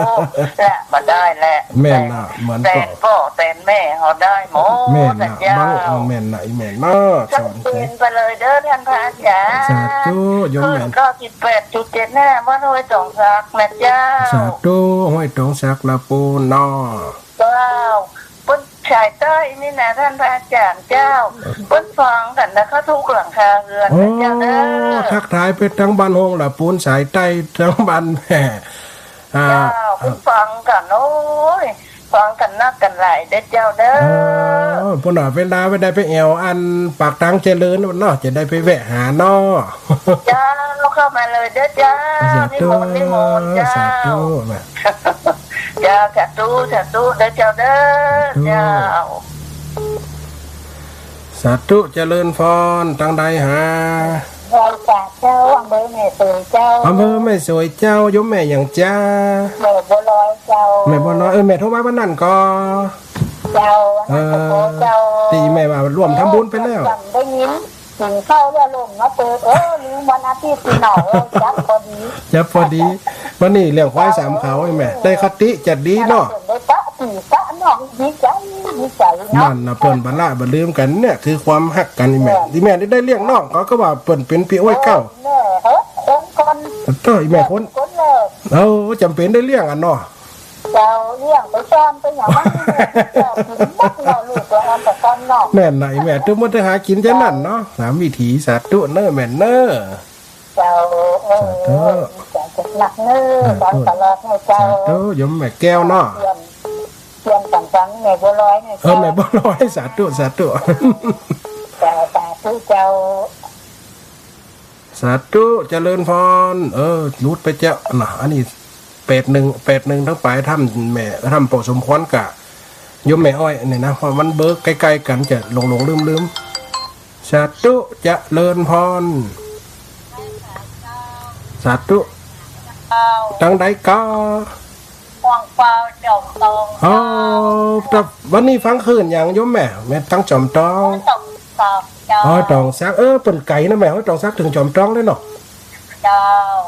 ละบ่ได้แหละ แม่นน่ะ เหมือน แตนป้อแตนแม่เฮาได้หมด แม่นน่ะ เจ้า บาง แม่นน่ะ อีแม่เนาะ ชัดเจนไปเลยเด้อต้านพระอาจ๋ารย์ สาธุ โยมแม่ เก้าสิบแปดจุดเจ็ดห้า วัดห้วยตองสักนะเจ้า สาธุ ห้วยตองสักละปูนเนาะ เจ้า เปิ้นสายใต้นี่นะต้านพระอาจ๋ารย์เจ้า เปิ้นฟังกั๋นนะ เข้าทุกหลังคาเฮือนนะเจ้าเน้อ โอ้ ทักทายไปตังบ้านโฮ่งละปูนสายใต้ ตังบ้านแม่ อ่า เจ้า เปิ้นฟังกั๋น โอ้ย ฟังกั๋นนักกั๋นหลายเด้อเจ้าเน้อ เออ ปูนน่ะ เวลาบ่ได้ไปแอ่วอันปากทางเจริญเนาะ จะได้ไปแวะหาเนาะ เจ้า เข้ามาเลยเด้อเจ้า สาธุ นิมนต์ นิมนต์เจ้า สาธุแม่ เจ้า สาธุ สาธุเด้อเจ้าเด้อ สาธุ เจ้า สาธุ เจริญพร ตังใดหา ไหว้สาเจ้า อำเภอแม่สวยเจ้า อำเภอแม่สวยเจ้า โยมแม่หยังจ๊ะ แม่บัวลอยเจ้า แม่บัวลอย เออ แม่โทรมาวันนั้นก่อ เจ้า เออ วันนั้นก่อเจ้า ตี้แม่ว่าร่วมทำบุญไปแล้ว จำได้ยิน กิ๋นข้าวแล้วลงมาเปิด เออ ลืมวันอาทิตย์ตี้เนาะ เออ จับพอดี จับพอดี วันนี้เลี้ยงควายสามเขาไอ้แม่ ได้คติจะดีเนาะ ได้ปะปี้ปะน้อง ดีใจ๋ ดีใจ๋เนาะ นั่นน่ะ เปิ้นบ่ละบ่ลืมกั๋น เนี่ยคือความฮักกั๋น อีแม่ เออ อีแม่นี่ได้เลี้ยงน้อง เขาก็ว่าเปิ้นเป๋นปี้อ้วยเก่า เออ แม่ เออ คนก่อน โต้ อีแม่คน คนแรก เออ จ๋ำเป๋นได้เลี้ยงอะเนาะ เจ้า เลี้ยงไปซ่อนไปหยังมัน เจ้า กิ๋นหมดเนาะ ลูกหลานแต่ก่อนเนาะ แม่นน่ะ อีแม่ ตึงบ่ได้หากิ๋นจะนั่นเนาะ สามวิถี สาธุเน้อแม่เน้อ เจ้า เออ สาธุ สาธุนักเน้อ สาธุ สอนตลอดเน้อเจ้า สาธุ โยมแม่แก้วเนาะ เตรียม เตรียมตังๆ แม่บัวลอยเน้อ เออ เจ้า แม่บัวลอย สาธุ สาธุ เจ้า สาธุเจ้า สาธุ เจริญพร เออ หลุดไปเจ้าน่ะ อันนี้ แปดหนึ่ง แปดหนึ่ง ตังป๋ายถ้ำแม่ ถ้ำป้อสมควรกะ โยมแม่อ้อยนี่นะ เพราะมันเบอร์ใก้ๆ กั๋น จะหลงๆ ลืมๆ สาธุ เจริญพร สาธุ ตังใดก่อ ฟางเปล่าจอมตอง อ๋อ แต่วันนี้ฟังคลื่นหยังโยมแม่ แม่ตังจอมตอง ตองสักเจ้า อ๋อ ตองสัก เออ เปิ้นไก๋นะแม่ โอ้ย ตองสักเถิงจอมตองเลยเนาะ เจ้า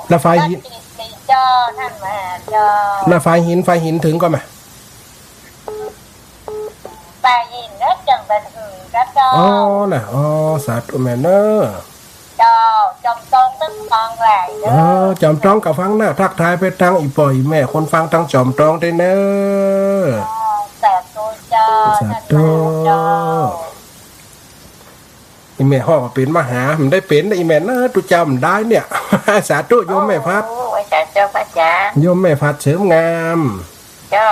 แล้วฝายหิน เจ้า นั่นแหละเจ้า แล้วฝายหิน ฝายหินเถิงก่อแม่ ฝายหินเนาะ จังบ่เถิงก่อเจ้า อ๋อ น่ะ อ๋อ สาธุแม่เน้อ เจ้า จอมตองตึงฟังแหละเด้อ เออ จอมตองกะฟังนะ ทักทายไปตังอี่ป้ออี่แม่คนฟังตังจอมตองได้เน้อ อ๋อ สาธุเจ้า สาธุ สาธุเจ้า อี่แม่ฮ้องเป๋นมหา บ่ได้เป๋นนะอี่แม่นะ ตุ๊เจ้าบ่ได้เนี่ย สาธุโยมแม่พัด โอ้ สาธุพระอาจ๋ารย์ โยมแม่พัดเสริมงาม เจ้า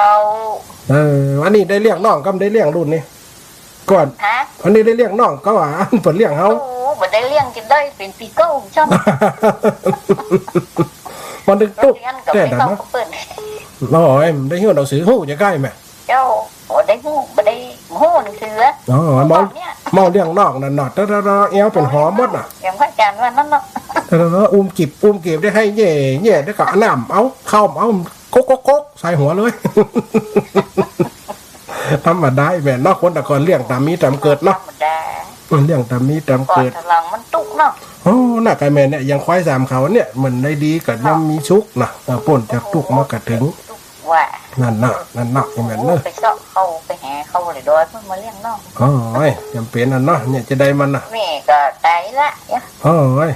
เออ อันนี้ได้เลี้ยงน้องก่อบ่ได้เลี้ยงรุ่นนี้ ก่อน ฮะ อันนี้ได้เลี้ยงน้องก่อว่า อันเปิ้นเลี้ยงเฮา โอ้ บ่ได้เลี้ยงจนได้เป๋นปี๋เก้าจ้ำ มันตึงตุ๊ก เลี้ยงก็บ่ได้เข้ากับเปิ้น โอ้ย ได้เฮียนหนังสือฮู้จะใก้แม่ เจ้า โอ้ ได้ฮู้ บ่ได้ฮู้หนังสือ อ๋อ เมื่อก่อนเนี่ย เมาเลี้ยงน้องนั่นเนาะ แต่ แต่ แต่แอ่วเป๋นหอหมดน่ะ อย่างพระอาจ๋ารย์ว่านั่นเนาะ เออ อุ้มกิบ อุ้มกิบได้ ไห้แย่แย่ แล้วก็เอาน้ำ เอาข้าว เอาก๊กก๊กก๊ก ใส่หัวเลย ธรรมดาแม่เนาะ คนแต่ก่อนเลี้ยงต๋ามมีต๋ามเกิดเนาะ ธรรมดา เลี้ยงต๋ามมีต๋ามเกิด ก่อนตะหลังมันตุ๊กเนาะ โอ้ น่าไก่แม่เนี่ย อย่างควายสามเขาเนี่ย เหมือนได้ดีก็ยังมีสุขนะ เออ ป๊นจากตุ๊กมากระเถิง ตุ๊กว่า นั่นนะ นั่นนะ แม่นเนอะ ไปเซาะเขา ไปแหาเขาเลย ดอยเพิ่นมาเลี้ยงเนาะ โอ้ย จ๋ำเป๋นอันเนาะ เนี่ยจะได้มันนะ แม่ก็ต๋ายละเนี่ย โอ้ย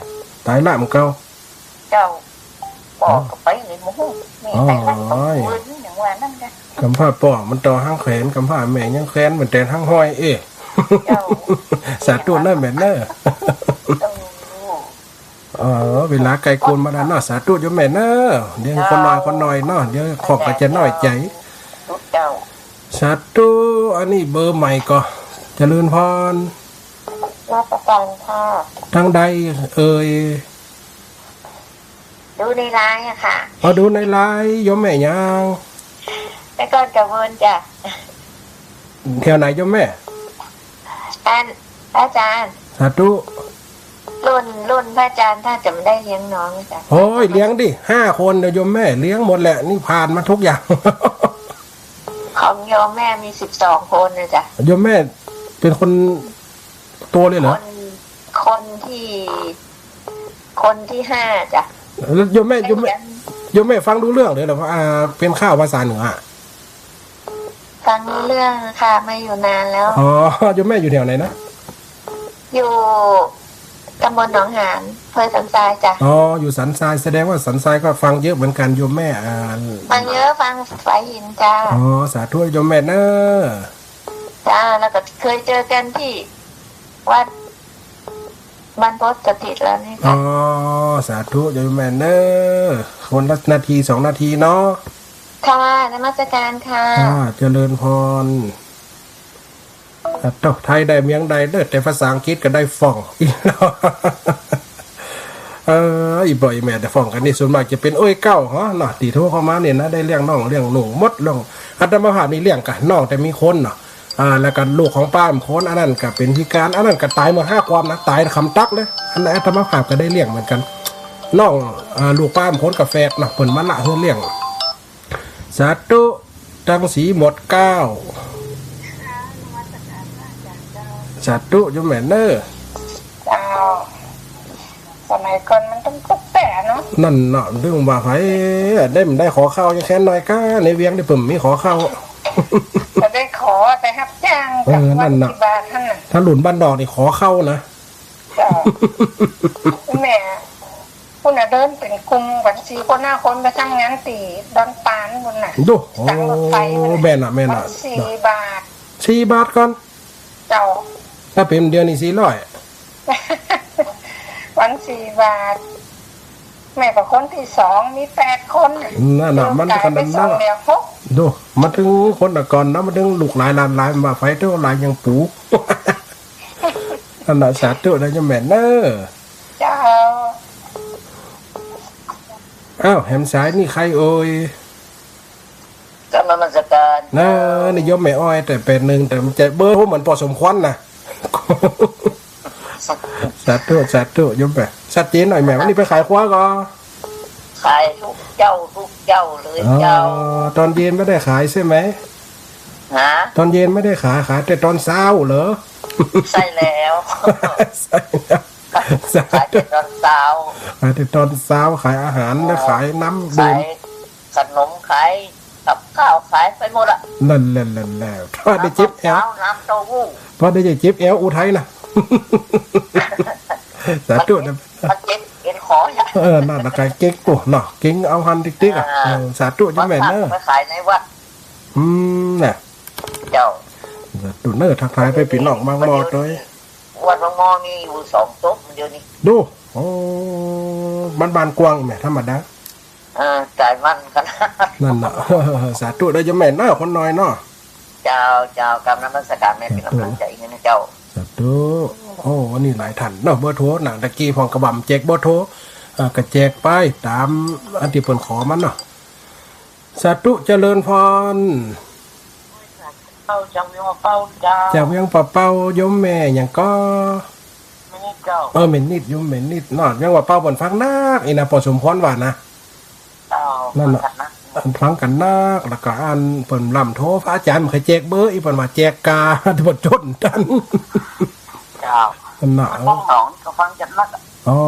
ต๋ายละมันเก่า เจ้า ป้อก็ไปเลย บ่ฮู้ แม่ต๋ายละ โอ้ย สองคน อย่างว่านั่นจ้ะ กำพร้าป้อมันต่อหางแขน กำพร้าแม่ยังแขนมันแต่หางห้อย เอ๊ะ เจ้า สาธุนะแม่เนอะ เออ เออ เวลาใก้โกนมาแล้วเนาะ สาธุโยมแม่เนอะ เดี๋ยวคนน้อย คนน้อยเนาะ เดี๋ยวของก็จะน้อยใจ๋ เจ้า สาธุ อันนี้เบอร์ใหม่ก่อ เจริญพร นมัสการค่ะ ตางใดเอ่ย ดูในไลน์อะค่ะ อ๋อ ดูในไลน์ โยมแม่หยัง แต่ก่อนกะเวินจ้ะ แถวไหนโยมแม่ อัน พระอาจารย์ สาธุ รุ่น รุ่นพระอาจารย์ถ้าจะไม่ได้เลี้ยงน้องจ้ะ โอ้ย เลี้ยงดิ ห้าคนเนี่ยโยมแม่ เลี้ยงหมดแหละ นี่ผ่านมาทุกอย่าง ของโยมแม่มีสิบสองคนนะจ๊ะ โยมแม่เป็นคนโตเลยเหรอ คน คนที่ คนที่ห้าจ้ะ แล้วโยมแม่ โยมแม่ โยมแม่ฟังรู้เรื่องเลยเหรอ อ่า เป๋นข่าวภาษาเหนืออะ ฟังรู้เรื่องค่ะ มาอยู่นานแล้ว อ๋อ โยมแม่อยู่แถวไหนนะ อยู่ตำบลหนองหาน อำเภอสันทรายจ้ะ อ๋อ อยู่สันทราย แสดงว่าสันทรายก็ฟังเยอะเหมือนกันโยมแม่ อ่า ฟังเยอะ ฟังสายหินจ้ะ อ๋อ สาธุโยมแม่เนอะ จ้ะ แล้วก็เคยเจอกันที่วัดบ้านโพธิ์สถิตแล้วนี่ค่ะ อ๋อ สาธุโยมแม่เนอะ คนละนาทีสองนาทีเนาะ ค่ะ นมัสการค่ะ อ่า เจริญพร อ่ะ โต้ ไทยได้เมียงได้เด้อ แต่ภาษาอังกฤษก็ได้ฝ่อง เออ อี่ป้ออี่แม่แต่ฝ่องกั๋นนี่ ส่วนมากจะเป๋นเอื้อยเก้าเหรอเนาะ ตี้โทรเข้ามาเนี่ยนะ ได้เลี้ยงน้องเลี้ยงหนูหมด เรื่องอาตมาภาพนี่เลี้ยงกะน้องแต่มีคนเนาะ อ่า แล้วก็ลูกของป้าอีกคน อันนั้นก็เป๋นพิการ อันนั้นก็ต๋ายหมดห้าความนะ ต๋ายคำตั๊กเลย อันนั้นอาตมาภาพก็ได้เลี้ยงเหมือนกั๋น น้อง อ่า ลูกป้าอีกคนก็แฝดเนาะ เปิ้นมาละหื้อเลี้ยง สาธุ ตังสีหมดเกล้า สาธุโยมแม่เนอะ เจ้า สมัยก่อนมันต้องตุ๊กแต๊เนาะ นั่นเนาะ เถิงว่าใผได้ มันได้ขอข้าวยังแค้นหน่อยก้า ในเวียงนี่เปิ้นมีขอข้าว ก็ได้ขอแต่ฮับจ้าง เออ กับวัน นั่นน่ะ กี่บาทเท่านั้น ถ้ารุ่นบ้านนอกนี่ขอข้าวนะ เจ้า แม่ ปุ้นน่ะเดินเป๋นกลุ่มกั๋นสี่คนห้าคนไปทำงานตี้ดอนตาลปุ้นน่ะ ดู ตังรถไฟปุ้นน่ะ โอ้ แม่นน่ะ แม่นน่ะ วันสี่บาท สี่บาทก่อน เจ้า ถ้าเป๋นเดี๋ยวนี้สี่ร้อย วันสี่บาท แม่ก็คนตี้สอง มีแปดคนน่ะ นั่นน่ะ มันขนาดนั้น เดียวต๋ายไปสอง เหลือหก ดู มาเถิงคนแต่ก่อนนะ มาเถิงลูกหลานหลานหลาน มาใผเต้าหลานยังปู นั่นน่ะ สาธุนะโยมแม่เนอะ เจ้า อ้าว แหมสายนี่ใครเอ่ย กราบนมัสการ นะ นี่โยมแม่อ้อย แต่แปดหนึ่ง แต่มันจะเบอร์โทรเหมือนปอสมควรนะ สาธุ สาธุ โยมแม่ ชัดเจนหน่อยแม่ วันนี้ไปขายควายก่อ ขายทุกเจ้าทุกเจ้าเลย อ๋อ เจ้า ตอนเย็นไม่ได้ขายใช่ไหม ฮะ ตอนเย็นไม่ได้ขาย ขายแต่ตอนเช้าเหรอ ใช่แล้ว ใช่แล้ว ขายแต่ตอนเช้า ขายแต่ตอนเช้า ขายอาหาร อ๋อ และขายน้ำดื่ม ขายขนม ขายกับข้าว ขายไปหมดอะ นั่นแหละ นั่นแหละ เพราะได้เจ็บแอว น้ำเต้าหู้ เพราะได้เจ็บแอวอุทัยนะ สาธุนะ มันเจ็บเอ็นคอจ้ะ เออ นั่นน่ะ ใครเก๊กโอ้เนาะ เก๊กเอาหันติ๊กๆ อ่ะ อ่า เออ สาธุโยมแม่เนอะ ไปขายในวัด อืม น่ะ เจ้า สาธุเนอะ ทักทายไปปี้น้องบางมอตวย วัดบางมอมีอยู่สองศพเดี๋ยวนี้ ดู โอ้ มันบ้านกว้างแม่ ธรรมดา เออ จ่ายมันขนาด นั่นน่ะ สาธุเด้อโยมแม่เนาะ คนน้อยเนาะ เจ้า เจ้า กราบนมัสการแม่ เจ้า เป็นกำลังใจให้นะเจ้า สาธุ โอ้ วันนี้หลายท่านเนาะ เบอร์โทร หนังตะกี้พ่องกระบ่ำแจกเบอร์โทร เอ่อ ก็แจกไปต๋ามอันตี้เปิ้นขอมาเนาะ สาธุเจริญพร เจ้า จากเวียงป่าเป้าเจ้า จากเวียงป่าเป้า โยมแม่หยังก่อ แม่ เจ้า เออ แม่นนิด โยมแม่นนิดเนาะ ยังว่าเป่าเปิ้นฟังนัก อีน่ะ ป้อสมพรว่านะ เจ้า นั่นน่ะ ฟังกั๋นนัก ฟังกั๋นนัก แล้วก็อันเปิ้นลำโทร พระอาจ๋ารย์บ่เคยแจกเบอร์ อีเปิ้นว่าแจกกา บ่จนตัน เจ้า นั่นน่ะ บ้านหนองนี่ก็ฟังกั๋นนักอะ อ๋อ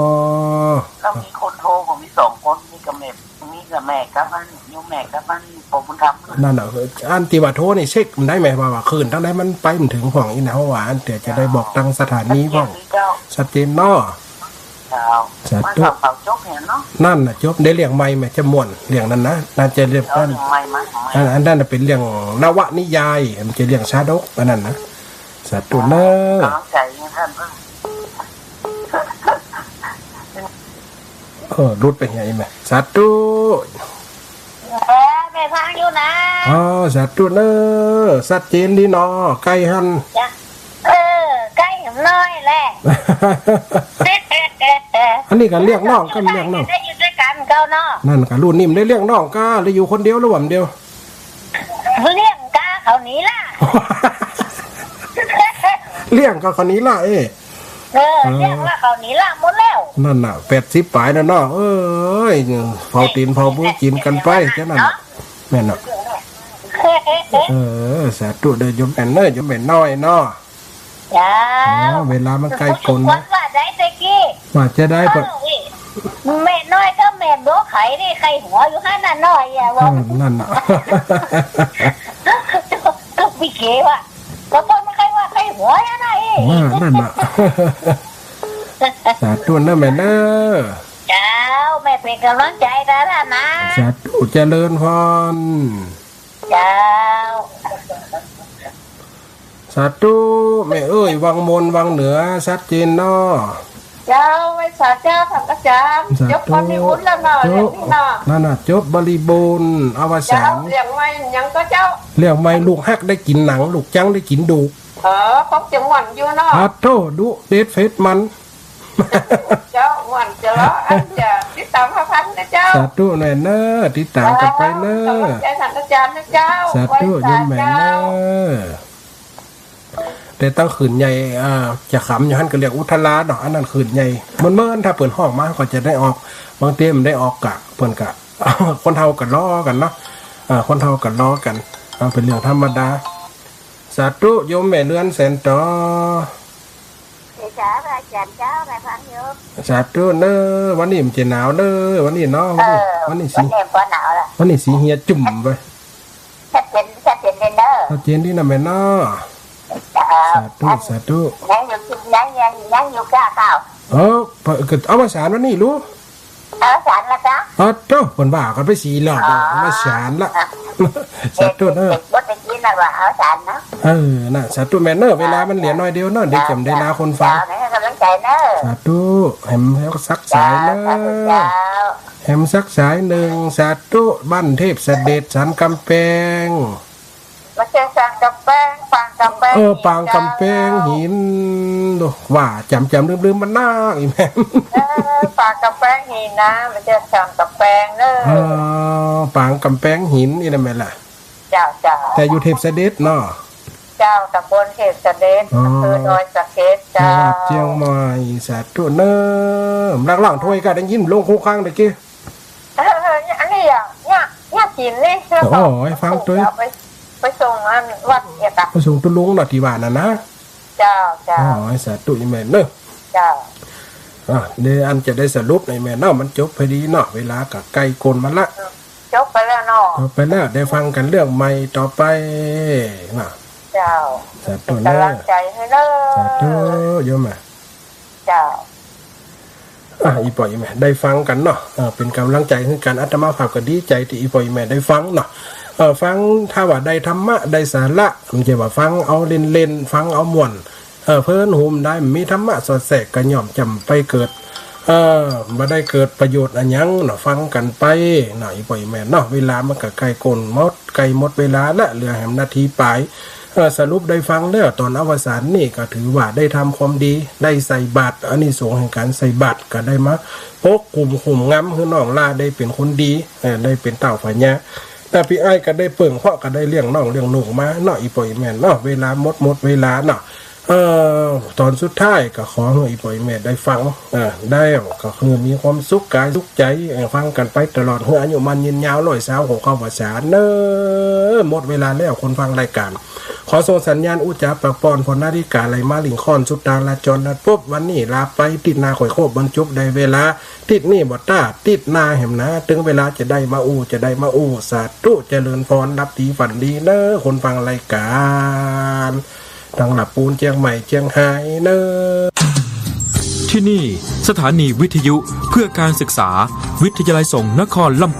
แล้วมีคนโทร ผมมีสองคน มีกับแม่ มีกับแม่กับอัน โยมแม่กับอัน ป้อบุญธรรม นั่นน่ะ อันตี้ว่าโทรนี่เช็คมันได้ไหม ว่า ว่าคลื่นตางใดมันไปบ่เถิงพ่อง อีน่ะ เพราะว่าอันเดี๋ยวจะได้บอกตางสถานีพ่อง ชัดเจนดีเจ้า ชัดเจนเนาะ เจ้า สาธุ มันก็เผาจบเนี่ยเนาะ นั่นน่ะ จบ ได้เรื่องใหม่ไหม จะม่วน เรื่องนั้นนะ น่าจะเรื่อง เอาเรื่องใหม่มา อัน อันนั้นน่ะเป๋นเรื่องนวนิยาย มันจะเรื่องชาดก อันนั้นนะ สาธุเนาะ กำลังใจ๋ท่านเพิ่น เออ หลุดไปไงแม่ สาธุ เออ แม่ฟังอยู่นะ อ๋อ สาธุเนาะ ชัดเจนดีเนาะ ใก้หั้น จ้ะ เออ ใก้หน้อยแหละ อันนี้ก็เลี้ยงน้อง ก็เลี้ยงน้อง ได้อยู่ด้วยกั๋นเก่าเนาะ นั่นก็รุ่นนี้มันได้เลี้ยงน้องกา หรืออยู่คนเดียวหรือว่าเดียว เลี้ยงกาเขาหนีละ เลี้ยงกาเขาหนีละ เอ้ย เออ เออ เลี้ยงละเขาหนีละหมดแล้ว นั่นน่ะ แปดสิบป๋ายแล้วเนาะ เอ้ย เฝ้าตี๋นเฝ้าปู๋กิ๋นกั๋นไป แค่นั้นน่ะ แม่นน่ะ เออ สาธุเด้อ โยมแม่นเนาะ โยมแม่นน้อยเนาะ เจ้า อ๋อ เวลามันใก้กลนะ ว่าได้แต่กี้ ว่าจะได้ปะ เออ แม่น้อยกับแม่บัวไข่นี่ใค่หัวอยู่หั้นน่ะน้อยอะ เออ ว่า นั่นน่ะ ก็พี่เก๋ว่ะ ก็ต้นไม่ใค่ว่าใค่หัวนะน่ะเอ้ย ว่านั่นน่ะ สาธุนะแม่เนาะ เจ้า แม่เป๋นก๋ำลังใจ๋ตาละนะ สาธุเจริญพร เจ้า สาธุ แม่เอ้ย วังมน วังเหนือ ชัดเจนเนาะ เจ้า ไหว้สาเจ้า ท่านอาจ๋ารย์ สาธุ จบบริบูรณ์แล้วเนาะ จบ เรื่องนี้เนาะ นั่นน่ะ จบบริบูรณ์ อวสาน เจ้า เรื่องใหม่หยังก็เจ้า เรื่องใหม่ลูกฮักได้กิ๋นหนัง ลูกจั๊งได้กิ๋นดูก เออ คงจะม่วนอยู่เนาะ อะโธ่ ดุเด็ดเผ็ดมัน เจ้า ม่วนจะเลาะ อันจะติดต๋ามฟังนะเจ้า สาธุแม่เนาะ ติดต๋ามกั๋นไปเนาะ เจ้า กำลังใจ๋ท่านอาจ๋ารย์นะเจ้า สาธุ ไหว้สา โยมแม่เนาะ เจ้า แต่ตั้งขื่นใหญ่ อ่า จะขำอยู่หั้นก็เรียกอุทาราเนาะ อันนั้นขื่นใหญ่ เมินๆ ถ้าเปิ้นฮ้องมาก็จะได้ออก บางเตื้อมันได้ออกกะ เปิ้นกะ คนเฒ่าก็ล้อกั๋นเนาะ อ่า คนเฒ่าก็ล้อกั๋น อ่า เป๋นเรื่องธรรมดา สาธุ โยมแม่เรือนแสนต๋อ เดชะพระอาจ๋ารย์เจ้า แม่ฟังอยู่ สาธุเนาะ วันนี้มันจะหนาวเนาะ วันนี้เนาะ วันนี้ เออ วันนี้สี วันนี้บ่หนาวละ วันนี้สีเหียจุ่มไป ชัดเจน ชัดเจนเลยเนาะ ชัดเจนดีนะแม่เนาะ เจ้า สาธุ อัน สาธุ ยังอยู่ ยัง ยัง ยังอยู่ก้าข้าว เออ เปิ้นก็อวสานวันนี้ลูก อวสานละจ๊ะ อะโธ่ เปิ้นว่ากั๋นไปสี่รอบแล้ว อ๋อ อวสานละ สาธุเนาะ เด็กๆ บ่ได้ยินแล้วว่าอวสานเนาะ เออ น่ะ สาธุแม่เนาะ เวลามันเหลือน้อยเดียวเนาะ เดี๋ยวจะบ่ได้ลาคนฟัง เจ้า ให้ก๋ำลังใจ๋เนาะ สาธุ แหมสักสายเนาะ เจ้า สาธุเจ้า แหมสักสายนึ่ง สาธุ บ้านเทพเสด็จสันก๋ำแปง บ่ใจ้สันก๋ำแปง ปางก๋ำแปง เออ หิน ปางก๋ำแปงหิน เจ้า โอ้ ว่าจ๋ำๆ ลืมๆ มันนักอีแม่ เออ ปางก๋ำแปงหินนะ บ่ใจ้สันก๋ำแปงเนาะ เออ ปางก๋ำแปงหิน อีนั่นแม่นละ เจ้า เจ้า แต่อยู่เทพเสด็จเนาะ เจ้า ต๋ำบลเทพเสด็จ อ๋อ อำเภอดอยสะเก็ด จังหวัด เจ้า เจียงใหม่ สาธุเนาะ นักร้องถ้วยก็ได้ยินลงคู่ข้างตะกี้ เออ อันนี้อ่ะ เนี่ย เนี่ยกิ๋นนี่ แล้วก็ โอ้ ให้ฟังตวย เอาไป ไปส่งอันวัดเนี่ยค่ะ ไปส่งตุ๊ลุงเนาะ ตี้ว่านั่นนะ เจ้า เจ้า อ๋อ สาธุอีแม่เนาะ เจ้า อ่ะ เดี๋ยวอันจะได้สรุปในแม่เนาะ มันจบพอดีเนาะ เวลาก็ใก้กลมาละ จบไปแล้วเนาะ จบไปแล้ว ได้ฟังกั๋นเรื่องใหม่ต่อไปเนาะ เจ้า สาธุเนาะ เป๋นก๋ำลังใจ๋หื้อเนาะ สาธุ โยมอ่ะ เจ้า อ่ะ อี่ป้ออี่แม่ ได้ฟังกั๋นเนาะ เออ เป๋นก๋ำลังใจ๋หื้อกั๋น อาตมาภาพก็ดีใจ๋ตี้อี่ป้ออี่แม่ได้ฟังเนาะ เออ ฟัง ถ้าว่าได้ธรรมะ ได้สาระ บ่ใจ้ว่าฟังเอาเล่นๆ ฟังเอาม่วน เออ เพลินหูบ่ได้ บ่มีธรรมะสอดแทรก ก็ย่อมจะไปเกิด เออ บ่ได้เกิดประโยชน์อะหยังเนาะ ฟังกั๋นไปเนาะ อี่ป้ออี่แม่เนาะ เวลามันก็ใก้ก้นหมด ใก้หมดเวลาละ เหลือแหมนาทีป๋าย เออ สรุปได้ฟังแล้ว ต๋อนอวสานนี่ก็ถือว่าได้ทำความดี ได้ใส่บาตร อานิสงส์แห่งก๋านใส่บาตร ก็ได้มาปกคุมคุ้มงำหื้อน้องหล้าได้เป๋นคนดี เออ ได้เป๋นเต้าพญา แต่ปี้อ้ายก็ได้เปิ่ง เพราะก็ได้เลี้ยงน้องเลี้ยงหนูมาเนาะ อี่ป้ออี่แม่เนาะ เวลาหมดหมดเวลาเนาะ เอ่อ ต๋อนสุดท้ายก็ขอหื้ออี่ป้ออี่แม่ได้ฟัง เอ่อ ได้ก็คือมีความสุขก๋ายสุขใจ๋ เอ่อ ฟังกั๋นไปตลอด หื้ออายุมั่นยืนยาว ร้อยซาว ของข้าพเจ้าเน้อ หมดเวลาแล้วคนฟังรายก๋าน ขอส่งสัญญาณอู้จ๋าปากป้อน เพราะนาฬิก๋าไหลมาลิงค่อนสุดตาลาจรนัดพบ วันนี้ลาไป ติ๊ดหน้าค่อยครบบรรจุได้เวลา ติ๊ดนี้บ่ต้า ติ๊ดหน้าแหมนา ตึงเวลาจะได้มาอู้ จะได้มาอู้ สาธุ เจริญพร หลับดีฝันดีเน้อ คนฟังรายก๋าน ตังหลับปูนเจียงใหม่เจียงฮายเน้อ ที่นี่สถานีวิทยุเพื่อการศึกษา วิทยาลัยสงฆ์นครลำ